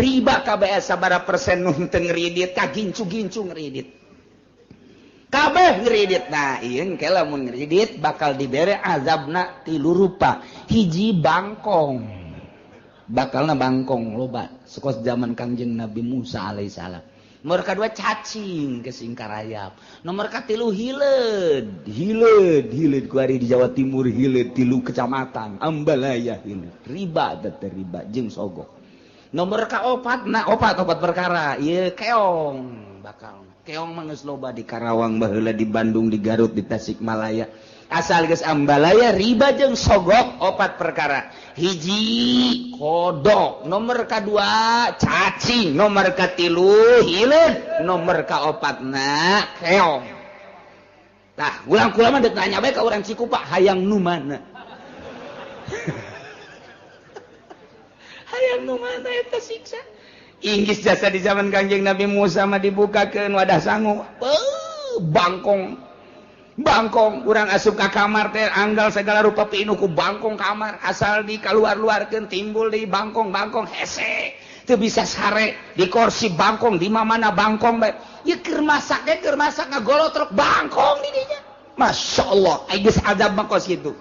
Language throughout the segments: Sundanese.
Riba kabeh sabaraha persen nu teu ngridit ka gincu-gincu ngridit. Kabeh ngridit. Nah, ieu engke lamun ngridit bakal dibere azabna tilu rupa. Hiji bangkong. Bakalna bangkong loba sekos zaman Kangjeng Nabi Musa alaihissalam. Nomor kedua cacing ke singkarayap. Nomor katilu hileud, hileud, hileud kuari di Jawa Timur hileud tilu kecamatan Ambalaya hileud. Riba teh riba jeung sogok. Nomor kaopat, nah opat opat perkara ieu keong bakal. Keong mah geus loba di Karawang baheula, di Bandung, di Garut, di Tasikmalaya. Asal geus ambalaya riba jeung sogok opat perkara. Hiji kodok, nomor kadua cacing, nomor katilu hileud, nomor kaopatna keong. Tah, ulang kula mah deuk nanya bae ka urang Cikupa hayang nu mana? Hayang nu mana eta siksa? Inggris jasa di zaman Kangjeng Nabi Musa mah dibukakeun wadah sangu. Bangkong. Bangkong urang asup ka kamar teh anggal segala rupa pinuh ku bangkong kamar asal di kaluar-luarkeun timbul di bangkong-bangkong hese teu bisa sare di kursi bangkong di mana bangkong bae ieu keur masak ge keur masak ngagolotrok bangkong di dinya. Masya Allah ai geus azab mah kos kitu.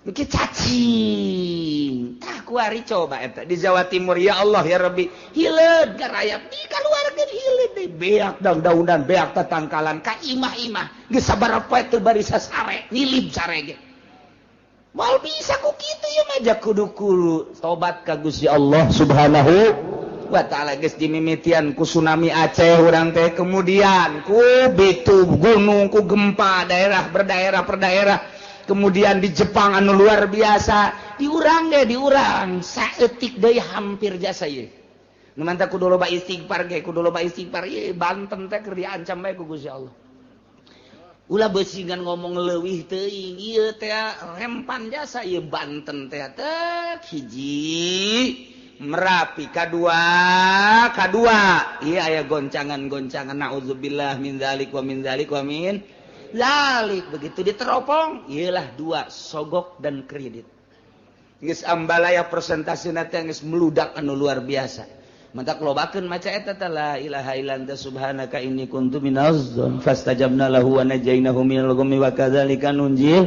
Engke cacing tah kuari coba eta di Jawa Timur ya Allah ya Rabbi hileud garayap di kaluarkeun hileud deui beak daun-daunan beak tatangkalan ka imah-imah geus sabaraha poe teu bari sasare nilib sare ge moal bisa ku kitu ieu mah ja kudu kudu tobat ka Gusti Allah Subhanahu wa taala. Geus dimimitian ku tsunami Aceh urang teh kemudian ku bitu gunung ku gempa daerah berdaerah per daerah kemudian di Jepang anu luar biasa diurang ge diurang saeutik deui hampir jasa ieu nu mantap kudu loba istighfar ge kudu loba istighfar ieu Banten teh keur diancam bae ku Gusti Allah. Ulah beusingan ngomong leuwih teuing ieu teh rempan jasa ieu Banten teh teh hiji Merapi kadua kadua ieu aya goncangan-goncangan naudzubillah min dzalik wa min dzalik wa min zalik. Begitu diteropong iyalah dua sogok dan kredit geus ambalaya persentasena teh geus meludak anu luar biasa. Mantak lobakeun maca eta teh la ilaha illa anta subhanaka inni kuntu minaz zalimin fastajabna lahu wa najainahu minal ghammi wa kadzalika nunjil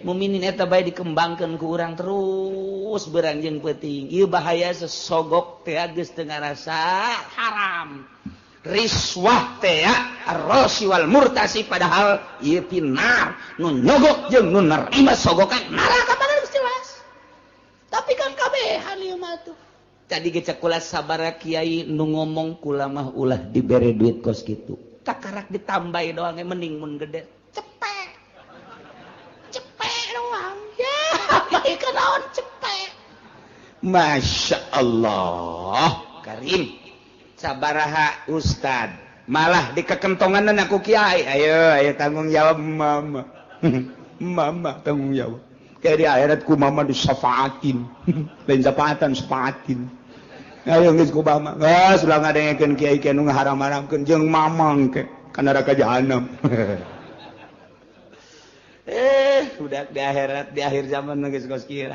muminin. Eta bae dikembangkeun ku urang terus berang jeung peuting. Ieu bahaya sesogok teh geus teu ngarasa haram. Riswah teh ar-rasi wal murtasi padahal ieu pinar nu nyogok jeung nu nerima sogokan neraka padahal geus jelas. Tapi kan kabehan ieu mah tuh. Tadi ge cek kula sabaraha kiai nu ngomong kula mah ulah dibere duit kos kitu. Takarak ditambahi doang mending mun gede. Cepek. Cepek doang. Ya, bae naon cepek. Masya Allah, Karim. Sabaraha ustad malah dikekentongan aku kiai ayo ayo tanggung jawab mama. Mama tanggung jawab kayak di akhirat ku mama disafaatin lain syafaatan safaatin ayo geus ku mama geus ulah ngadengekeun kiai kiai nu ngaharam-haramkeun jeung mamang ke kana neraka jahanam. Udah di akhirat di akhir zaman geus kos kieu.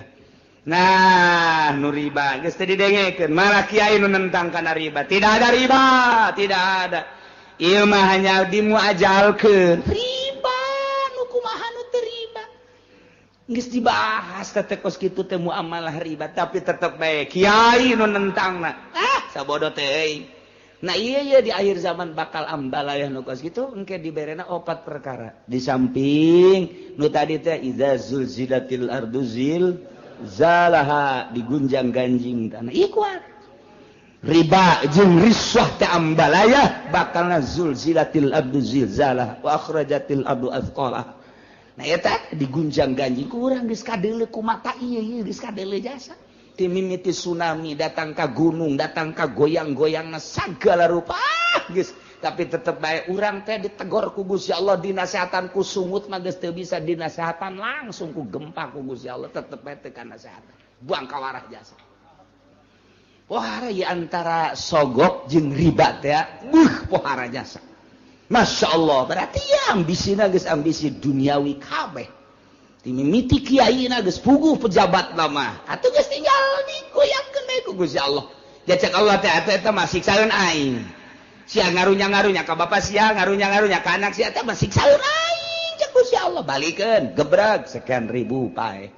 Nah, nu riba geus teu didengekeun, malah kiai nu nentang kana riba. Tidak ada riba, tidak ada. Ieu mah hanya dimuajalkeun. Riba nu kumaha nu teu riba. Geus dibahas teh kos kitu teh muamalah riba, tapi tetep bae kiai nu nentangna. Ah, sabodo teh euy. Nah, iya iya di akhir zaman bakal ambalayah nu kos kitu engke diberena opat perkara. Di samping nu tadi teh idza zulzilatil ardu zil zalaha digunjang ganjing tanah ikhwan riba jeung riswah teh ambalaya bakalna zulzilatil abdu zilzalah wa akhrajatil abdu athqalah. Nah eta digunjang ganjing kurang geus kadeuleu ku mata ieu ieu geus kadeuleu jasa timimiti tsunami datang ka gunung datang ka goyang-goyangna sagala rupa geus tapi tetep bae urang teh ditegor ku Gusti Allah dinasehatan ku sungut mah geus teu bisa dinasehatan langsung ku gempa ku Gusti Allah tetep bae teu kanasehatan buang kawarah jasa. Pohara ieu antara sogok jeung riba teh buh pohara jasa. Masya Allah berarti ya ambisina geus ambisi duniawi kabeh timimiti kiai na geus puguh pejabat lama atuh geus tinggal digoyangkeun bae ku Gusti Allah. Jacek Allah teh atuh eta mah siksaeun aing. Sia ngarunya-ngarunya ka bapa sia, ngarunya-ngarunya ka anak sia teh mah siksaeun aing. Cek Gusti Allah balikeun, gebreg sekian ribu pae.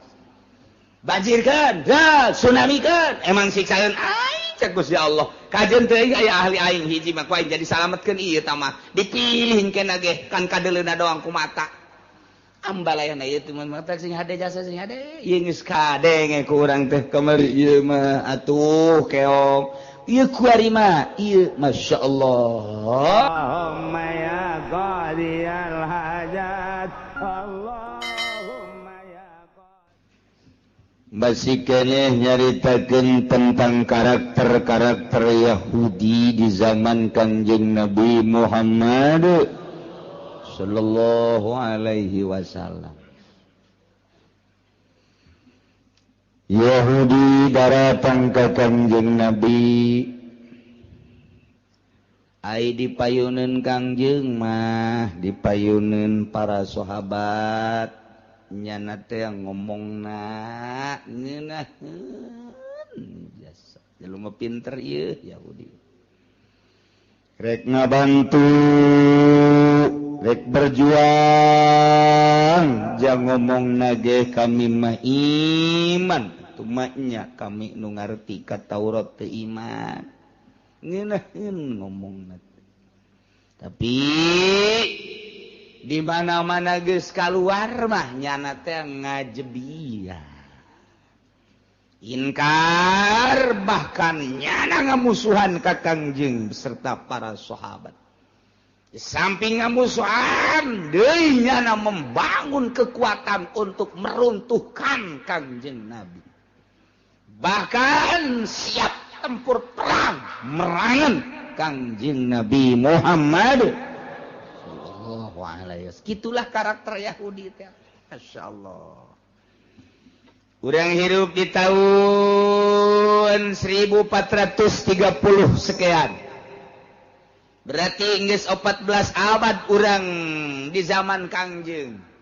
Banjirkeun, tsunamikeun, emang siksaeun aing cek Gusti Allah. Kajeun teuing aya ahli aing hiji mah ku aing jadi salametkeun ieu tah mah. Dipilih kena ge kan kadeuleuna doang ku mata. Ambalayana ieu teh mah sing hade jasa sing hade. Ieu geus kadenge ku urang teh kamari ieu mah atuh keong. Ieu kuari mah ieu masyaallah. Allahumma ya qadiyal hajat. Allahumma ya Masih keneh nyaritakeun tentang karakter-karakter Yahudi di zaman Kangjeng Nabi Muhammad sallallahu alaihi wasallam. Yahudi daratang ka Kangjeng Nabi. Ai dipayuneun Kangjeng mah dipayuneun para sahabat nyana teh ngomongna ngeunaheun jasa. Jelema pinter ieu Yahudi. Rek ngabantu, rek berjuang, jang ngomong nage kami mah iman. Tumanya kami nu ngarti ka Taurat teu iman. Ngeunaheun ngomongna. Tapi di mana-mana geus kaluar mah nyana teh ngajebiah. Inkar bahkan nyana ngamusuhan ka Kangjeng beserta para sahabat. Di samping ngamusuhan deui nyana membangun kekuatan untuk meruntuhkan Kangjeng Nabi. Bahkan siap tempur perang merangan Kangjeng Nabi Muhammad sallallahu alaihi wasallam. Itulah karakter Yahudi teh. Masyaallah. Urang hirup di tahun 1430 sekian. Berarti geus 14 abad urang di zaman Kangjeng.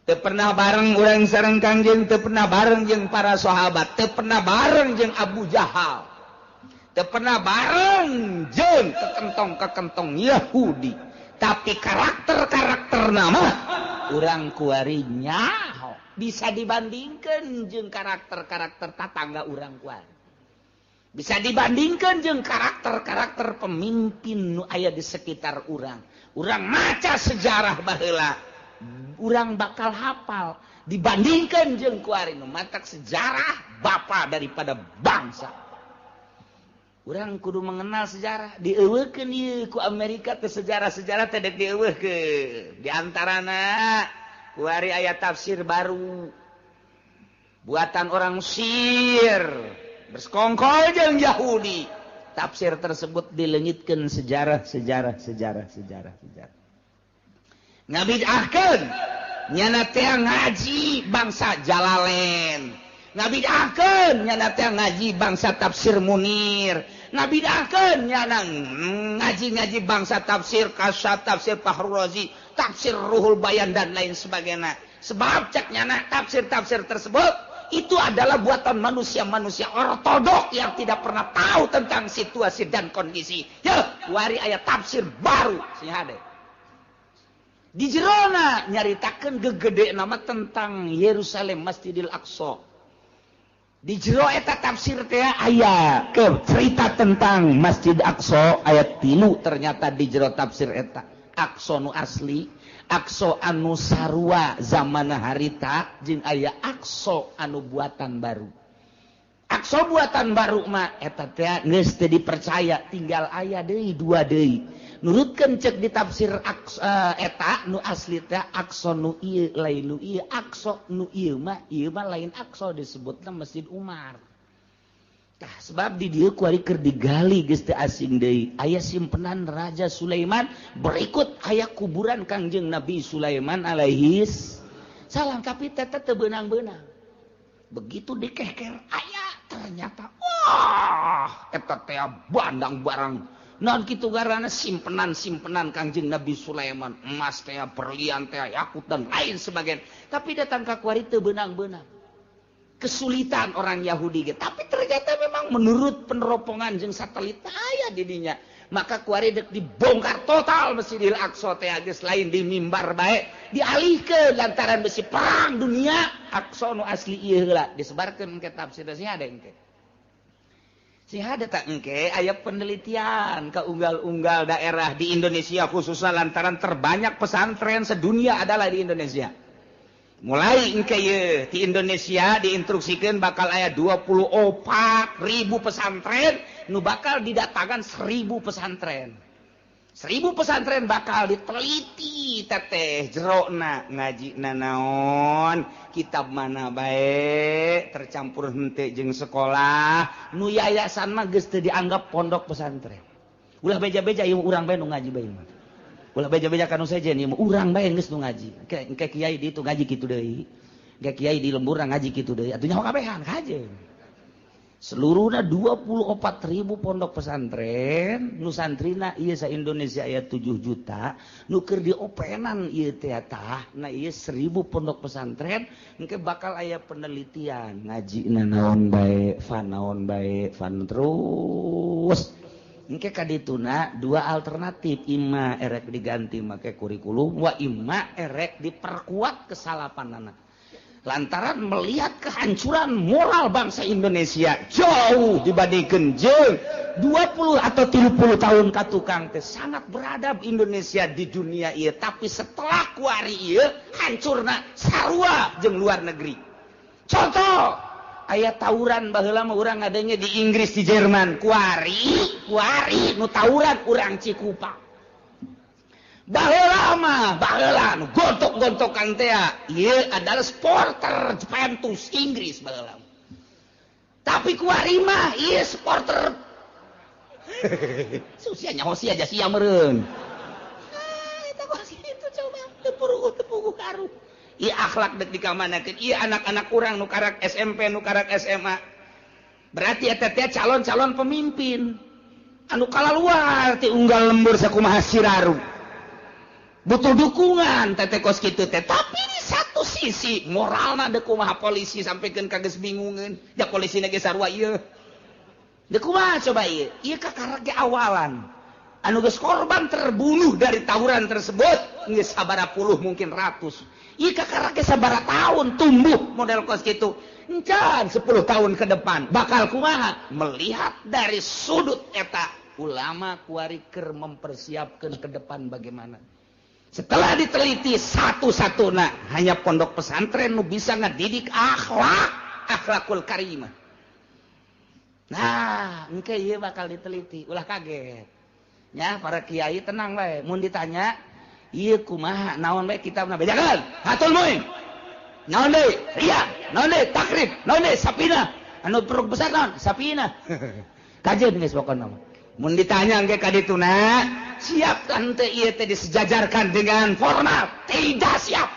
Teu pernah bareng urang sareng Kangjeng, teu pernah bareng jeung para sahabat, teu pernah bareng jeung Abu Jahal. Teu pernah bareng jeung kekentong-kekentong Yahudi. Tapi karakter-karakter nama urang kuari nyaho bisa dibandingkan jeung karakter-karakter tatangga urang kuari. Bisa dibandingkan jeung karakter-karakter pemimpin nu aya di sekitar urang. Urang maca sejarah baheula, urang bakal hafal dibandingkan jeung kuari nu matak sejarah bapa daripada bangsa. Urang kudu mengenal sejarah, dieuweuhkeun ieu ku Amerika teh sejarah-sejarah teh dek dieuweuhkeun. Di antarana kuari aya tafsir baru buatan orang Mesir bersekongkol jeung Yahudi. Tafsir tersebut dileungitkeun sejarah sejarah sejarah sejarah sejarah. Ngabidahkeun nyana teh ngaji bangsa Jalalain. Ngabidahkeun nyana teh ngaji bangsa tafsir Munir. Ngabidahkeun nyana ngaji-ngaji bangsa tafsir Kasyaf, tafsir Fahrul Razi, tafsir Ruhul Bayan dan lain sebagainya. Sebab cek nyana tafsir-tafsir tersebut itu adalah buatan manusia-manusia ortodok yang tidak pernah tahu tentang situasi dan kondisi. Ya, wari aya tafsir baru sing hade. Di jerona nyaritakeun gegede nama tentang Yerusalem Masjidil Aqsa. Di jero eta tafsir teh aya ke cerita tentang Masjid Aqsa ayat 3 ternyata di jero tafsir eta Aqsa nu asli, Aqsa anu sarua zaman harita jeung aya Aqsa anu buatan baru. Aqsa buatan baru mah eta teh geus teu dipercaya tinggal aya deui dua deui. Nurutkeun cek di tafsir Aqsa eta nu asli teh Aqsa nu ieu lain nu ieu, Aqsa nu ieu mah lain Aqsa disebutna Masjid Umar. Tah sebab di dieu kuari keur digali geus teu asing deui. Aya simpenan Raja Sulaiman, berikut aya kuburan Kangjeng Nabi Sulaiman alaihi salam, tapi teh teu beunang-beunang. Begitu dikeker aya ternyata wah eta teh bandang barang. Non kitu garana simpenan-simpenan Kangjeng Nabi Sulaiman, emas teh, berlian teh, yakut dan lain sebagainya. Tapi datang ka kuari teu beunang-beunang. Kesulitan orang Yahudi ge. Tapi ternyata memang menurut peneropongan jeung satelit aya di dinya. Maka kuari dek dibongkar total Masjidil Aqsa teh geus lain di mimbar bae, dialihkeun lantaran besi perang dunia. Aqsa nu asli ieu heula disebarkeun ke tafsir sih ada engke. Sih ada tak engke aya penelitian ke unggal-unggal daerah di Indonesia khususnya lantaran terbanyak pesantren sedunia adalah di Indonesia. Mulai engke ye di Indonesia diinstruksikan bakal aya 24.000 pesantren nu bakal didatangkan 1.000 pesantren. 1.000 pesantren bakal diteliti teteh jerona ngaji nanaon kitab mana bae tercampur henteu jeung sekolah nu yayasan mah geus teu dianggap pondok pesantren. Ulah beja-beja ieu urang bae nu ngaji bae mah. Ulah beja-beja kanu sejen ieu urang bae geus nu ngaji. Engke kiai di itu ngaji kitu deui. Engke kiai di lembur ngaji kitu deui. Atuh nyaho kabehan kajeun. Seluruhna 24.000 pondok pesantren, nu santrina ieu sa Indonesia aya 7 juta, nu keur diopenan ieu teh tah, na ieu 1.000 pondok pesantren engke bakal aya penelitian ngajina naon bae, fan naon bae, fan terus. Engke kadituna dua alternatif, imma erek diganti make kurikulum wa imma erek diperkuat kesalapanana. Lantaran melihat kehancuran moral bangsa Indonesia jauh dibandingkan jeung 20 atau 30 tahun ka tukang teh sangat beradab Indonesia di dunia ieu, tapi setelah kuari ieu hancurna sarua jeung luar negeri. Contoh aya tawuran baheula mah urang ngadenge di Inggris di Jerman, kuari kuari nu tawuran urang Cikupa. Baheula mah baheula nu gontok-gontokan teh ieu adalah supporter Juventus Inggris baheula. Tapi kuari mah ieu supporter susia nyaho sia aja sia meureun. Ah eta kos kitu coba teu puruguh teu puguh karuh. Ieu akhlak dek dikamanakeun, ieu anak-anak urang nu karak SMP nu karak SMA. Berarti eta teh calon-calon pemimpin anu kalaluar ti unggal lembur sakumaha siraru. Butuh dukungan teteh kos kitu teh, tapi di satu sisi moralna deuk kumaha polisi sampikeun ka geus bingungeun, ja polisina ge sarua ieu. Deuk kumaha coba ieu? Ieu kakara ge awalan. Anu geus korban terbunuh dari tawuran tersebut geus sabaraha puluh mungkin ratus. Ieu kakara ge sabaraha tahun tumbuh model kos kitu. Encan 10 tahun ke depan bakal kumaha? Melihat dari sudut eta ulama kuari keur mempersiapkeun ke depan bagaimana. Setelah diteliti satu-satuna hanya pondok pesantren nu bisa ngadidik akhlak, akhlakul karimah. Nah, engke ieu bakal diteliti, ulah kaget. Ya, para kiai tenang bae, mun ditanya ieu kumaha naon bae kitabna bejakeun, Fathul Muin. Naon deui? Riya, naon deui? Takrib, naon deui? Sapina. Anu peruk besar naon? Sapina. Kajeun geus pokona mah. Mun ditanya engke ka dituna, siap kan teu ieu teh disejajarkan dengan formal? Tidak siap.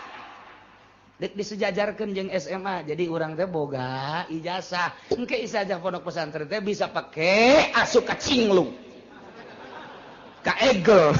Dek disejajarkan jeung SMA, jadi urang teh boga ijazah. Engke ijazah pondok pesantren teh bisa pake asup ka Cinglung, ka Egel,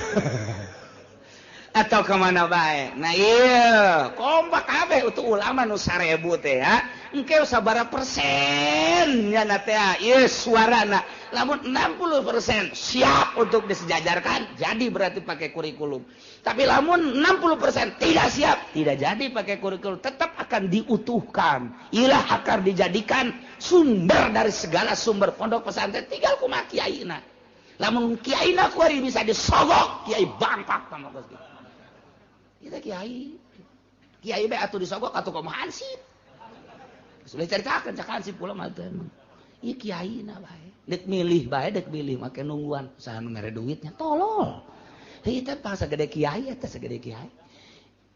atau kemana bae. Nah iya, kompak kabeh untuk ulama nu 1000 teh ya. Engke sabaraha persen nya na teh ieu suarana. Lamun 60% siap untuk disejajarkan, jadi berarti pakai kurikulum. Tapi lamun 60% tidak siap, tidak jadi pakai kurikulum, tetap akan diutuhkan. Ilah akan dijadikan sumber dari segala sumber pondok pesantren tinggal kumaha kiaina. Lamun kiaina kuari bisa disogok, kiai bangpak sama kos kitu. Kita kiai. Kiai bae atuh disogok atuh kumaha hansip. Sudah caritakeun cak hansip pula mah teh. Ieu kiaina bae. Dek milih bae, dek milih make nungguan saha nu mere duitnya tolol. Heuh teh pang sagede kiai eta sagede kiai.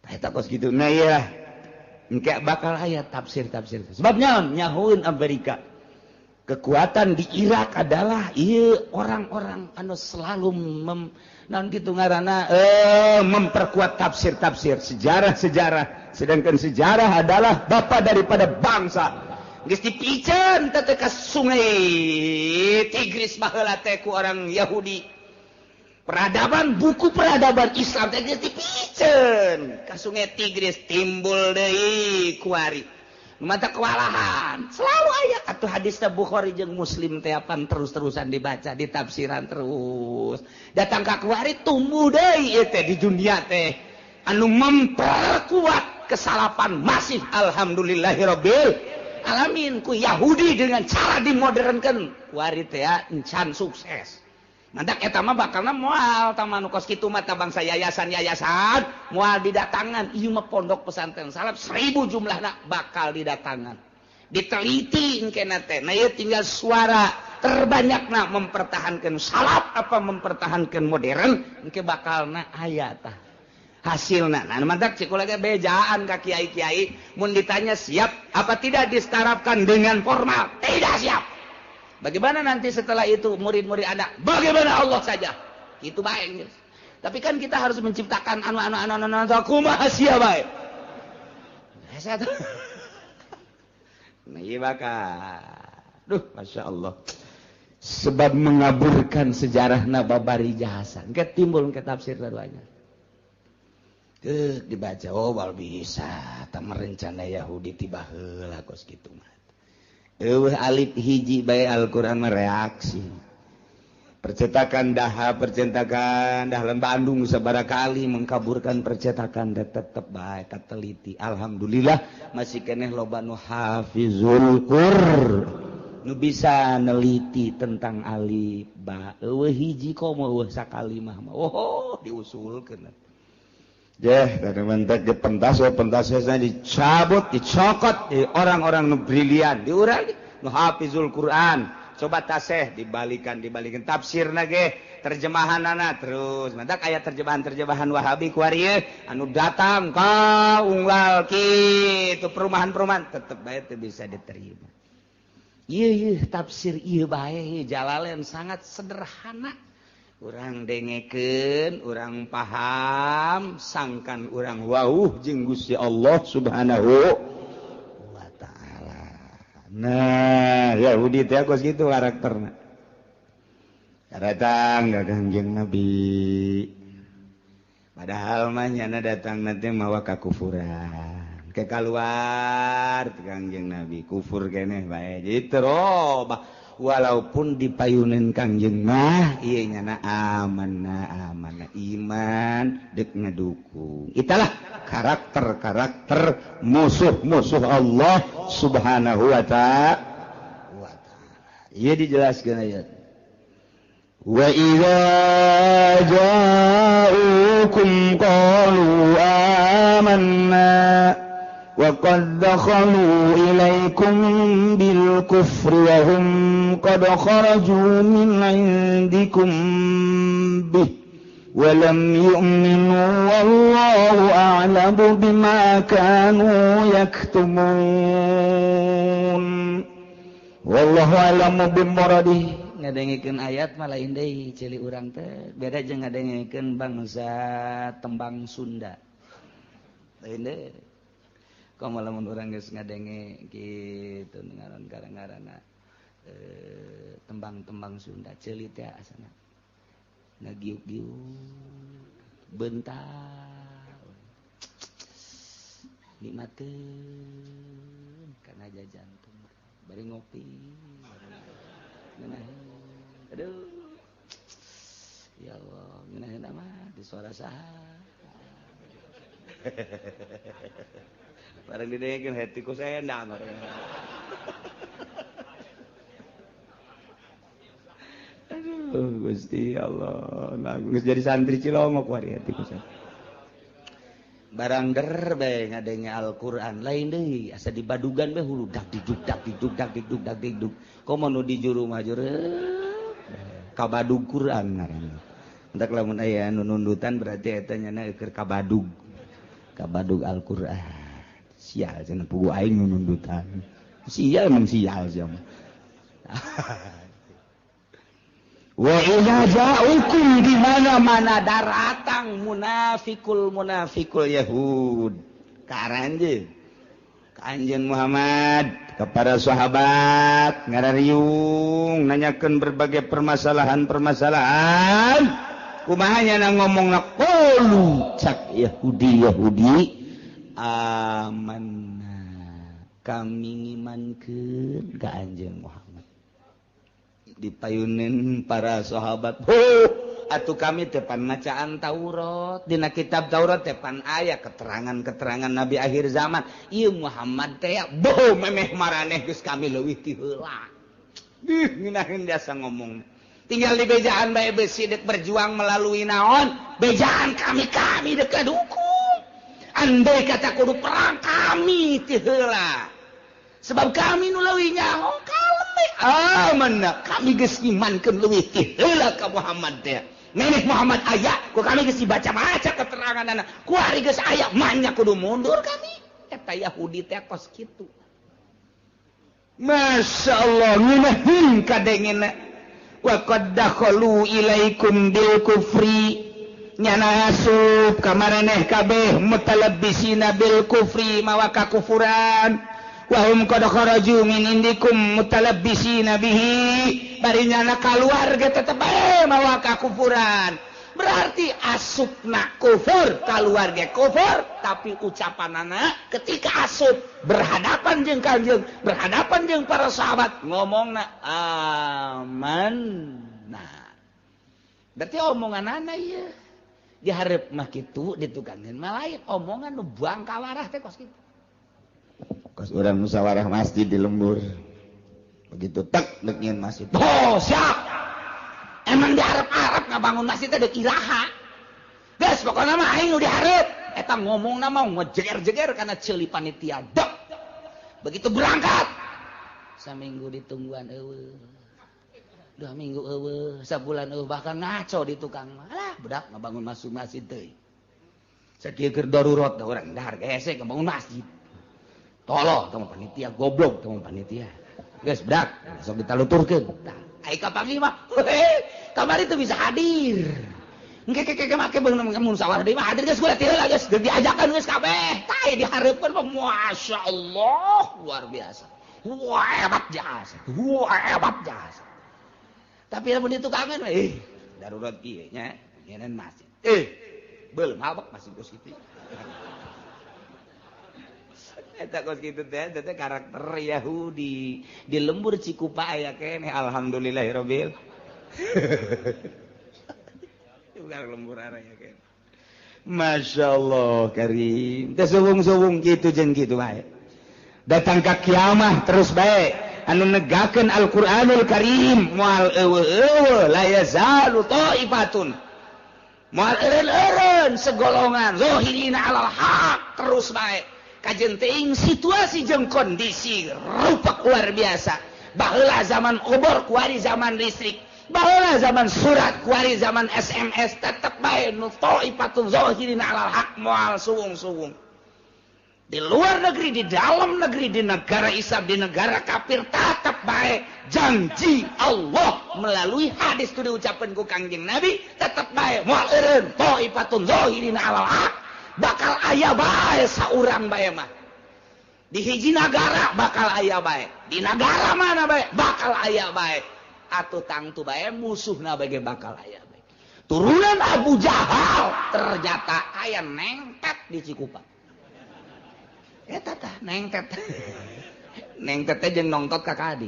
Tah eta kos kitu. Nah ieu engke bakal aya tafsir-tafsir. Sebabnya nyahueun Amerika. Kekuatan di Irak adalah ieu orang-orang anu selalu naon kitu ngaranna memperkuat tafsir-tafsir sejarah-sejarah, sedangkan sejarah adalah bapa daripada bangsa. Geus dipiceun teh ka sungai Tigris baheula teh ku orang Yahudi. Peradaban buku peradaban Islam teh geus dipiceun ka sungai Tigris timbul deui kuari. Mata kewalahan selalu aya atuh hadis Bukhari jeung Muslim teh apan terus-terusan dibaca ditafsiran terus datang ka kuari tumbuh deui ieu teh di dunia teh anu memperkuat kesalapan masih alhamdulillahirabbil alamin ku Yahudi dengan cara dimodernkan kuari teh encan sukses. Mantak eta mah bakalna moal tah mah nu kos kitu mah bangsa yayasan-yayasan moal didatangan ieu mah pondok pesantren salaf 1000 jumlahna bakal didatangan diteliti engkena teh. Nah ieu tinggal suara terbanyakna mempertahankan salaf apa mempertahankan modern engke bakalna aya tah hasilna. Nah mantak cik kula ge bejaan ka kiai-kiai mun ditanya siap apa tidak disetarapkan dengan formal, tidak siap. Bagaimana nanti setelah itu murid-murid Anda? Bagaimana Allah saja? Itu baik. Tapi kan kita harus menciptakan anu kumaha sia bae. Nah, ieu bakal. Duh, Masya Allah. Sebab mengaburkan sejarahna babari jasa. Engke timbul engke tafsir baruanya. Teu dibaca oh bal bisa tah merencana Yahudi tiba heula kos kitu mah. Eueuh alif hiji bae Al-Qur'an mereaksi. Percetakan daha, percetakan dahlan Bandung sabaraha kali mengkaburkan percetakan da tetep bae kateliti. Alhamdulillah masih keneh loba nu hafizul Qur'an. Nu bisa neliti tentang alif ba. Eueuh hiji komo eueuh sakalimah mah. Oh, diusulkeun. Jeh, dari mentek di pentas, pentasnya dicabut, dicokot di orang-orang nu brilian, diurang nu hafizul Quran. Coba taseh dibalikan, dibalikan tafsirna ge, terjemahanana terus. Mantak aya terjemahan-terjemahan Wahabi kuari anu datang ka unggal kitu perumahan-perumahan tetep bae teu bisa diterima. Ieu ieu tafsir ieu bae Jalalain sangat sederhana. Urang dengekeun, urang paham, sangkan urang wauh jeung Gusti Allah Subhanahu wa taala. Nah, Yahudi teh kos kitu karakterna. Datang ka Kangjeng Nabi. Padahal mah nyana datang nanti mawa kakufuran. Ke kaluar Kangjeng Nabi kufur keneh bae. Jadi terobah walaupun dipayunin Kangjeng mah ieu nyana amanah amanah iman dek ngedukung. Italah karakter-karakter musuh-musuh Allah Subhanahu wa ta'ala. Ieu dijelaskeun ayat. Wa idza ja'ukum qalu amanna wa qad dakhalu ilaikum bil kufri wa hum qad kharaju min 'indikum bih wa lam yu'minu wallahu a'lamu bima kanu yaktumun wallahu a'lamu bimuradih. Ngadengikeun ayat mah lain deui ceuli urang teh beda jeung ngadengikeun bangsa tembang Sunda lain deui. Komo lamun urang geus ngadenge kitu ngaran ngaranna tembang-tembang Sunda ceuli teh asana ngagiuk-giuk bentar nikmateun kana jantung bari ngopi ngeunaheun. Aduh ya Allah ngeunaheun mah di suara saha barang didengekeun hati ku sendang. Aduh Gusti Allah, nah geus jadi santri Cilongok wari hati ku sendang. Barang der bae ngadenge Al-Qur'an lain deui asa dibadugan bae hulu dak diduk dak diduk dak diduk dak diduk. Komo nu di juru mah juru kabadug Qur'an ngaranna. Entak lamun aya nu nundutan berarti eta nyana keur kabadug. Kabadug Al-Qur'an. Sial cenah pugu aing nu nundutan. Sial emang sial sia mah. Wa idza ja'ukum di mana-mana daratang munafikul munafikul Yahud. Ka aranjeun. Ka anjeun Muhammad kepada sahabat ngarariung nanyakeun berbagai permasalahan-permasalahan. Kumaha nya ngomongna qulu cak Yahudi Yahudi amanna. Kami ngimankeun ka Anjeun Muhammad. Dipayunin para sahabat. Oh, atuh kami tepan macaan Taurat. Dina kitab Taurat tepan aya keterangan-keterangan nabi akhir zaman. Ieu Muhammad teh boh memeh maraneh geus kami leuwih ti heula. Ih, ngeunaheun jasa ngomong. Tinggal di bejaan bae besi dek berjuang melalui naon? Bejaan kami dek dukung. Andai kata kudu perang kami ti heula. Sebab kami nu leuwih nyaho kalem. Ah, mana kami geus imankeun leuwih ti heula ka Muhammad teh. Nenek Muhammad aya, ku kami geus dibaca-baca keteranganna. Ku ari geus aya manya kudu mundur kami. Eta Yahudi teh kos kitu. Masya Allah, ngeunaheun kadengena. Wa qad dakhalu ilaikum bil kufri. Nyana asup ka maraneh kabeh mutalabbisina bil kufri mawa kakufuran. Wahum qad kharaju min indikum mutalabbisina bihi. Bari nyana kaluar ge tetep bae mawa kakufuran. Berarti asupna kufur, kaluar ge kufur, tapi ucapanana ketika asup berhadapan jeung Kanjeng, berhadapan jeung para sahabat ngomongna amanna. Berarti omonganana ieu dihareup mah kitu ditukangeun mah lain, omongan nu bangkawarah teh kos kitu. Kos urang musyawarah masjid di lembur. Begitu tek dek nyeun masjid. Oh, siap. Emang diharap-harap ngabangun masjid teh deuk iraha. Geus pokona mah aing nu dihareup. Eta ngomongna mah ngejeger-jeger kana ceuli panitia. Dek. Begitu berangkat saminggu ditungguan eueuh. 2 minggu eueuh, sabulan eueuh, bahkan ngaco di tukang mah. Alah, budak ngabangun masuk masjid teuing. Sakieu keur darurat da urang dahar hese ngabangun masjid. Tolong tong panitia goblok tong panitia. Geus budak, sok ditaluturkeun. Tah, ai kapanggih mah, kamari teu bisa hadir. Engke ke ke make beunang musyawarah deui mah hadir geus kula teh heula geus diajakan geus kabeh. Tah dihareupeun mah masyaallah luar biasa. Wah hebat jasa. Wah hebat jasa. Tapi lamun ditukangan darurat kieu nya nyeun masjid. Belum habak masih kos kitu. Eta kos kitu teh teh karakter Yahudi. Di lembur Cikupa aya keneh alhamdulillahirabbil. Bukan lembur aya keneh. Masya Allah karim. Teh suwung-suwung kitu jeung kitu bae. Datang ka kiamah terus bae. Anu negakeun Al-Qur'anul Karim moal eueuh-eueuh la yazalu ta'ifatun. Moal eureun-eureun segolongan zahirina alal haq terus bae. Kajen teuing situasi jeung kondisi rupak luar biasa. Baheula zaman obor kuari zaman listrik. Baheula zaman surat kuari zaman SMS tetep bae nu ta'ifatun zahirina alal haq moal suwung-suwung. Di luar negeri, di dalam negeri, di negara Islam, di negara kafir tetap baik. Janji Allah melalui hadis itu diucapkan ku Kangjeng Nabi tetap baik. Moal eureun ta'ifatun zahirina alal haq bakal aya bae saurang bae mah. Di hiji nagara bakal aya bae. Di nagara mana bae bakal aya bae. Atuh tangtu bae musuhna bae bakal aya bae. Turunan Abu Jahal ternyata aya nengtet di Cikupa. Eta tah nengtet. Nengtet teh jeung nongtot ka kadi.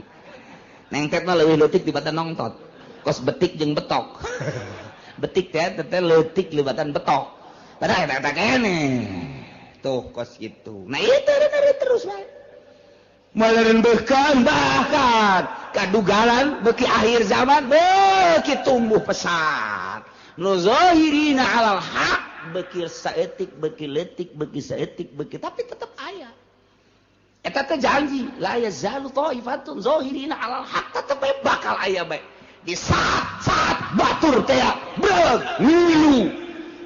Nengtet mah leuwih leutik dibatan nongtot. Kos betik jeung betok. Betik teh teh leutik libatan betok. Padahal eta eta keneh. Tuh kos kitu. Nah ieu teh terus bae. Meureun beukeun bahkan kadugalan beuki akhir zaman beuki tumbuh pesat. Nu zahirina alal haq beuki saeutik beuki leutik beuki saeutik beuki tapi tetep aya. Eta teh janji la yazalu ta'ifatun zahirina alal haq tetep bae bakal aya bae. Di saat-saat batur teh beug ngilu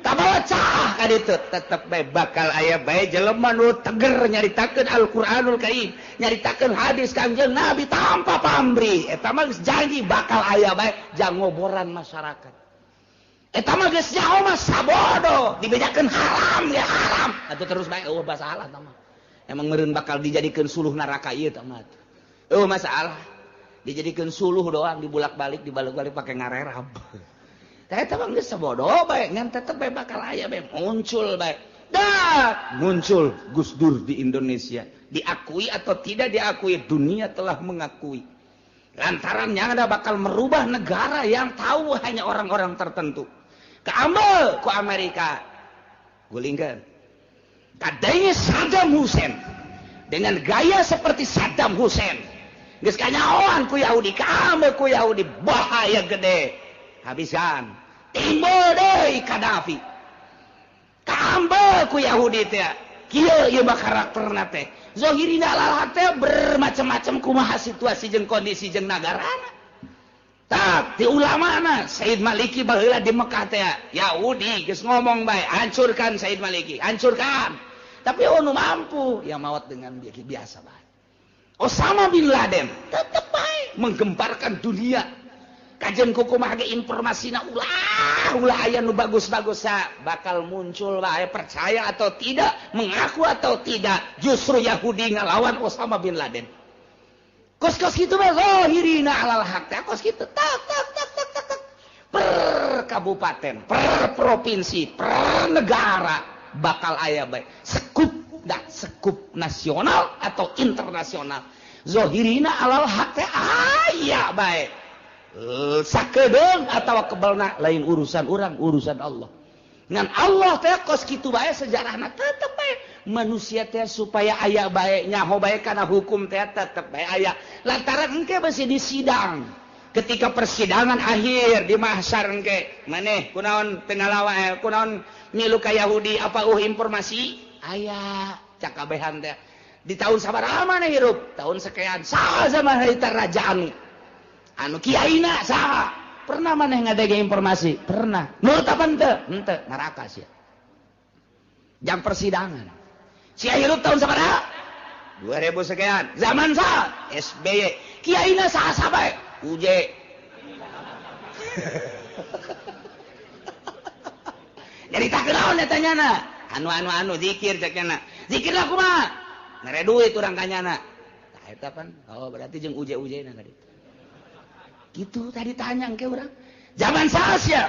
kabawa cah ka ditu tetep bae bakal aya bae jelema nu teger nyaritakeun Al-Qur'anul Karim, nyaritakeun hadis Kangjeng Nabi tanpa pamrih. Eta mah geus janji bakal aya bae jang ngoboran masyarakat. Eta mah geus nyaho mah sabodo dibejakeun haram ya haram. Atuh terus bae eueuh masalah tah mah. Emang meureun bakal dijadikeun suluh neraka ieu tah mah. Eueuh masalah. Dijadikeun suluh doang dibulak-balik dibalik-balik pake ngarerab. Tah eta mah geus sabodo bae ngan tetep bae bakal aya bae muncul bae. Dah muncul Gus Dur di Indonesia. Diakui atau tidak diakui, dunia telah mengakui. Lantaran yang ada bakal merubah negara yang tahu hanya orang-orang tertentu. Keambil ku Amerika. Gulingkeun. Kadangnya Saddam Hussein dengan gaya seperti Saddam Hussein. Geus kanyahoan ku Yahudi, kaambil ku Yahudi, bahaya gede. Habisan. Timbul deui Gaddafi. Kaambil ku Yahudi teh. Kieu ieu mah karakterna teh. Zohirina alal teh bermacam-macam kumaha situasi jeung kondisi jeung nagarana. Tak di ulamana Said Maliki baheula di Mekah teh Yahudi geus ngomong bae, hancurkan Said Maliki, hancurkan. Tapi nu mampu ya maot dengan biasa bae. Osama bin Laden tetep bae menggemparkan dunia. Kajian kumaha ge informasina ulah aya nu bagus-bagus bakal muncul bae, percaya atau tidak, mengaku atau tidak, justru Yahudi ngalawan Osama bin Laden. Kos-kos kitu bae zahirina alal haq teh kos kitu tak tak tak tak tak tak. Per kabupaten, per provinsi, per negara bakal aya bae. Sekup dah, sekup nasional atau internasional. Zahirina alal haq teh aya bae. Sakedeung atau kebelna lain urusan orang, urusan Allah. Ngan Allah teh kos kitu bae sejarahna tetep bae manusia teh supaya aya bae nyaho bae kana hukum teh tetep bae aya. Lantaran engke besi di sidang. Ketika persidangan akhir di mahsyar engke maneh kunaon teu ngalawan kunaon milu ka Yahudi apa informasi aya cakabehan teh. Di tahun sabaraha maneh hirup? Tahun sekian saha zaman harita raja anu. Anu kiaina saha? Pernah maneh ngadege informasi? Pernah. Nurut apa henteu? Henteu, neraka sia. Jam persidangan. Sia hirup tahun sabaraha? 2000 sekian. Zaman saha? SBY. Kiaina saha sabae? UJ. Jadi tak kenaon eta nyana. Anu zikir cek nyana. Zikir lah kumaha? Mere duit urang ka nyana. Tah eta pan. Oh, berarti jeung UJ-UJ na tadi. Gitu tadi tanya ke orang. Zaman saha sia?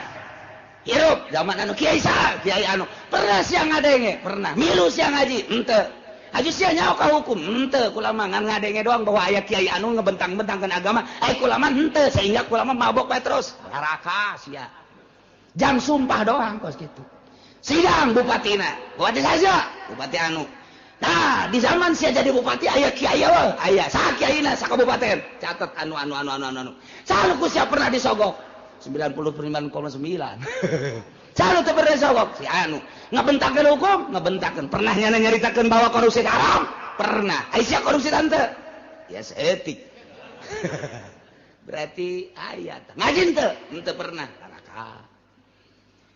Hirup zaman anu kiai saha? Kiai anu. Pernah sia ngadenge? Pernah. Milu sia ngaji? Henteu. Haji sia nyaho ka hukum? Henteu. Kula mah ngan ngadenge doang bahwa aya kiai anu ngebentang-bentangkeun agama. Ai kula mah henteu sehingga kula mah mabok bae terus. Neraka sia. Jang sumpah doang kos kitu. Sidang bupatina. Bupati saja, bupati anu. Nah, di zaman sia jadi bupati aya kiai eueuh, aya saha kiaina sakabupaten. Catat anu. Saha ku sia pernah disogok? 99,9. Saha teu pernah disogok? Si anu. Ngabentakeun hukum, ngabentakeun. Pernah nyana nyaritakeun bahwa korupsi haram? Pernah. Ai sia korupsi tante? Ya seetik. Berarti aya ngaji teu? Henteu pernah. Neraka.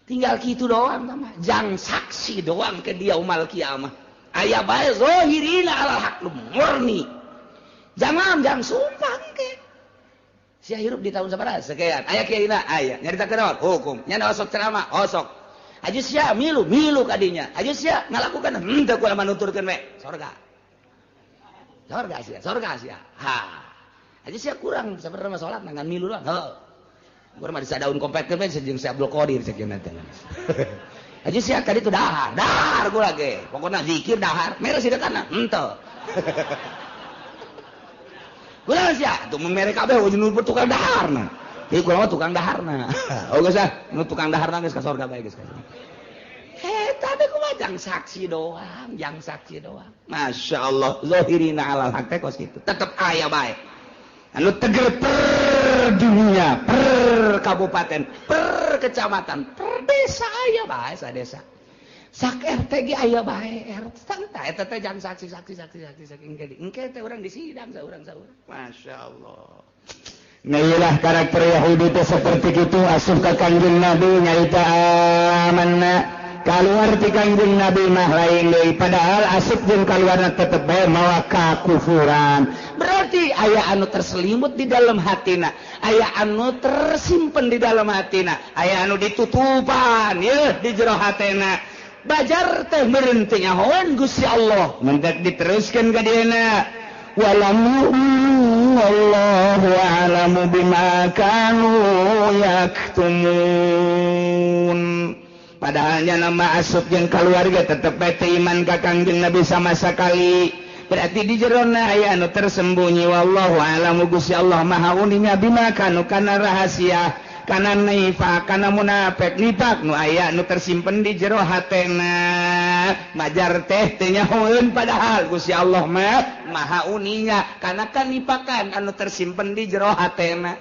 Tinggal kitu doang mah. Jang saksi doang ke dia umal kiamah. Aya bae zahirina alal haq murni. Jangan jang sumpah engke. Sia hirup di tahun sabaraha sekian. Aya kiaina aya nyaritakeun naon? Hukum. Nya osok ceramah, osok. Aju sia milu, milu kadinya. Aju sia ngalakukan henteu kula manuturkeun we. Sorga. Sorga sia, sorga sia. Ha. Aju sia kurang sabarana mah salat ngan milu doang. Heuh. Urang mah disadaun kompetkeun we jeung si Abdul Qadir sakieu teh. Aja sia tadi tuh dahar, dahar gua lagi. Pokoknya zikir dahar, mere sidekana, henteu. Kula sia tuh mere kabeh nu tukang daharna. Ieu kula mah tukang daharna. Oh geus ah, nu tukang daharna geus ka sorga bae geus ka. Eta teh kumaha jang saksi doang, jang saksi doang. Masya Allah, zahirina alal haq teh kos kitu. Tetep aya bae. Anu teger per dunia, per kabupaten, per kecamatan, per desa aya bae sa desa. Sak RT ge aya bae RT. Tah eta teh jang saksi engke engke teh urang disidang saurang saurang. Masya Allah. Nah, karakter Yahudi teh seperti itu asup ka Kangjeng Nabi nyarita amanna. Kaluar ti Kangjeng Nabi mah lain deui, padahal asup jeung kaluarna tetep bae mawa kakufuran. Berarti aya anu terselimut di dalam hatina, aya anu tersimpen di dalam hatina, aya anu ditutupan yeuh di jero hatena. Bajar teh meureun teh nyahoan Gusti Allah. Mendak diteruskeun ka dieuna. Walam wallahu a'lamu bima kanu yaktumun. Padahalnya nama asup jeung keluarga tetep bae teu iman ka Kangjeng Nabi sama sekali. Berarti di jerona aya anu tersembunyi wallahu a'lamu Gusti Allah maha uninga bima kanu kana rahasia kana nifaq kana munafik nifaq nu aya nu tersimpen di jero hatena majar teh teu nyahoeun padahal Gusti Allah mah maha uninga kana kanipakan anu tersimpen di jero hatena.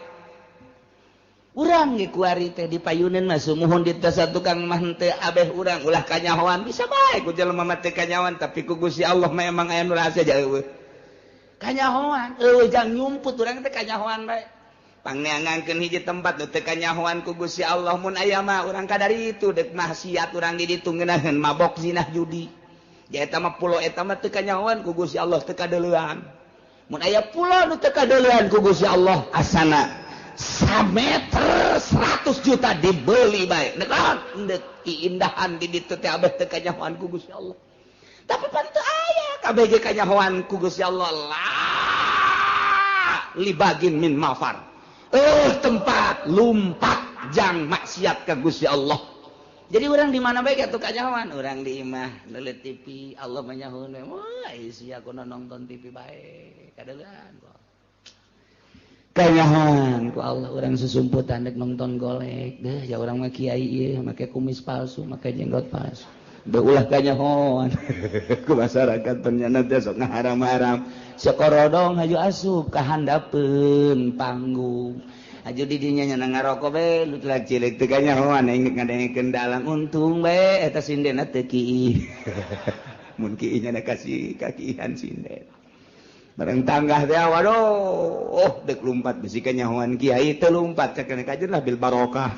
Urang ge kuari teh dipayuneun mah sumuhun di teh tukang mah henteu abeh urang ulah kanyahoan bisa bae ku jelema mah teu kanyahoan tapi ku Gusti Allah mah emang aya nu rahasia jauh kanyahoan eueuh jang nyumput urang teh kanyahoan bae pangneangankeun hiji tempat nu teu kanyahoan ku Gusti Allah mun aya mah urang kadari itu deuk maksiat urang di ditu ngeunaheun mabok zinah judi ja eta mah pulo eta mah teu kanyahoan ku Gusti Allah teu kadeulean mun aya pulo nu teu kadeulean ku Gusti Allah asana sameter 100 juta dibeli bae nek keindahan di ditu teh abeh teu kanyahoan ku Gusti Allah tapi pan teu aya kabeh ge kanyahoan ku Gusti Allah la libagin min mafar tempat lumpat jang maksiat ka Gusti Allah. Jadi urang di mana bae atuh kanyahoan urang di imah neuleut TV Allah mah nyahoeun wah sia kudu nonton TV bae kadeulean kanyahoan ku Allah urang susumputan dek nonton golek deh ya urang mah kiai ieu make kumis palsu make jenggot palsu deh ulah kanyahoan ku masyarakat ternyata teh sok ngaharam-haram sakorodong haju asup ka handapeun panggung haju di dinya nya ngarokok bae lu telah cilik teu kanyahoan aing ngadengekeun dalang untung bae eta sindena teu kiih mun kiih nya kasih kakihan sinden bareng tanggah teh waduh oh dek lumpat bisi kanyahoan kiai teu lumpat cek kajen lah bil barokah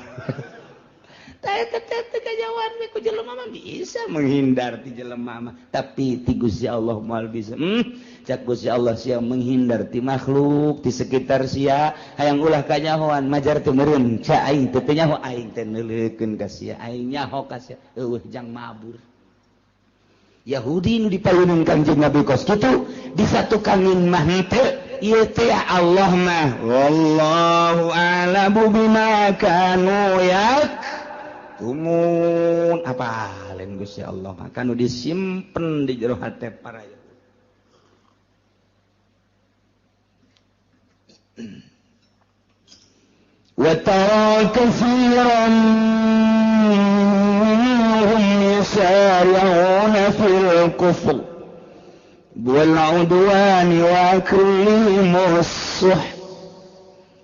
teh teh kanyahoan we ku jelema mah bisa menghindar ti jelema mah tapi ti Gusti Allah moal bisa cak Gusti Allah sia menghindar ti makhluk di sekitar sia hayang ulah kanyahoan majar teu meureun ca aing teu nyaho aing teh neuleukeun ka sia aing nyaho ka sia eueuh jang mabur Yahudi nu dipayunan Kanjeng Nabi kos kitu disatukanin mah henteu ieu teh Allah mah wallahu a'lamu bima kanu yaktumun apa lain Gusti Allah mah kanu disimpen di jero hate para Yahudi. Wa tara katsiran minhum yusari'una fil kufr wal 'udwani wa aklihim as-suh.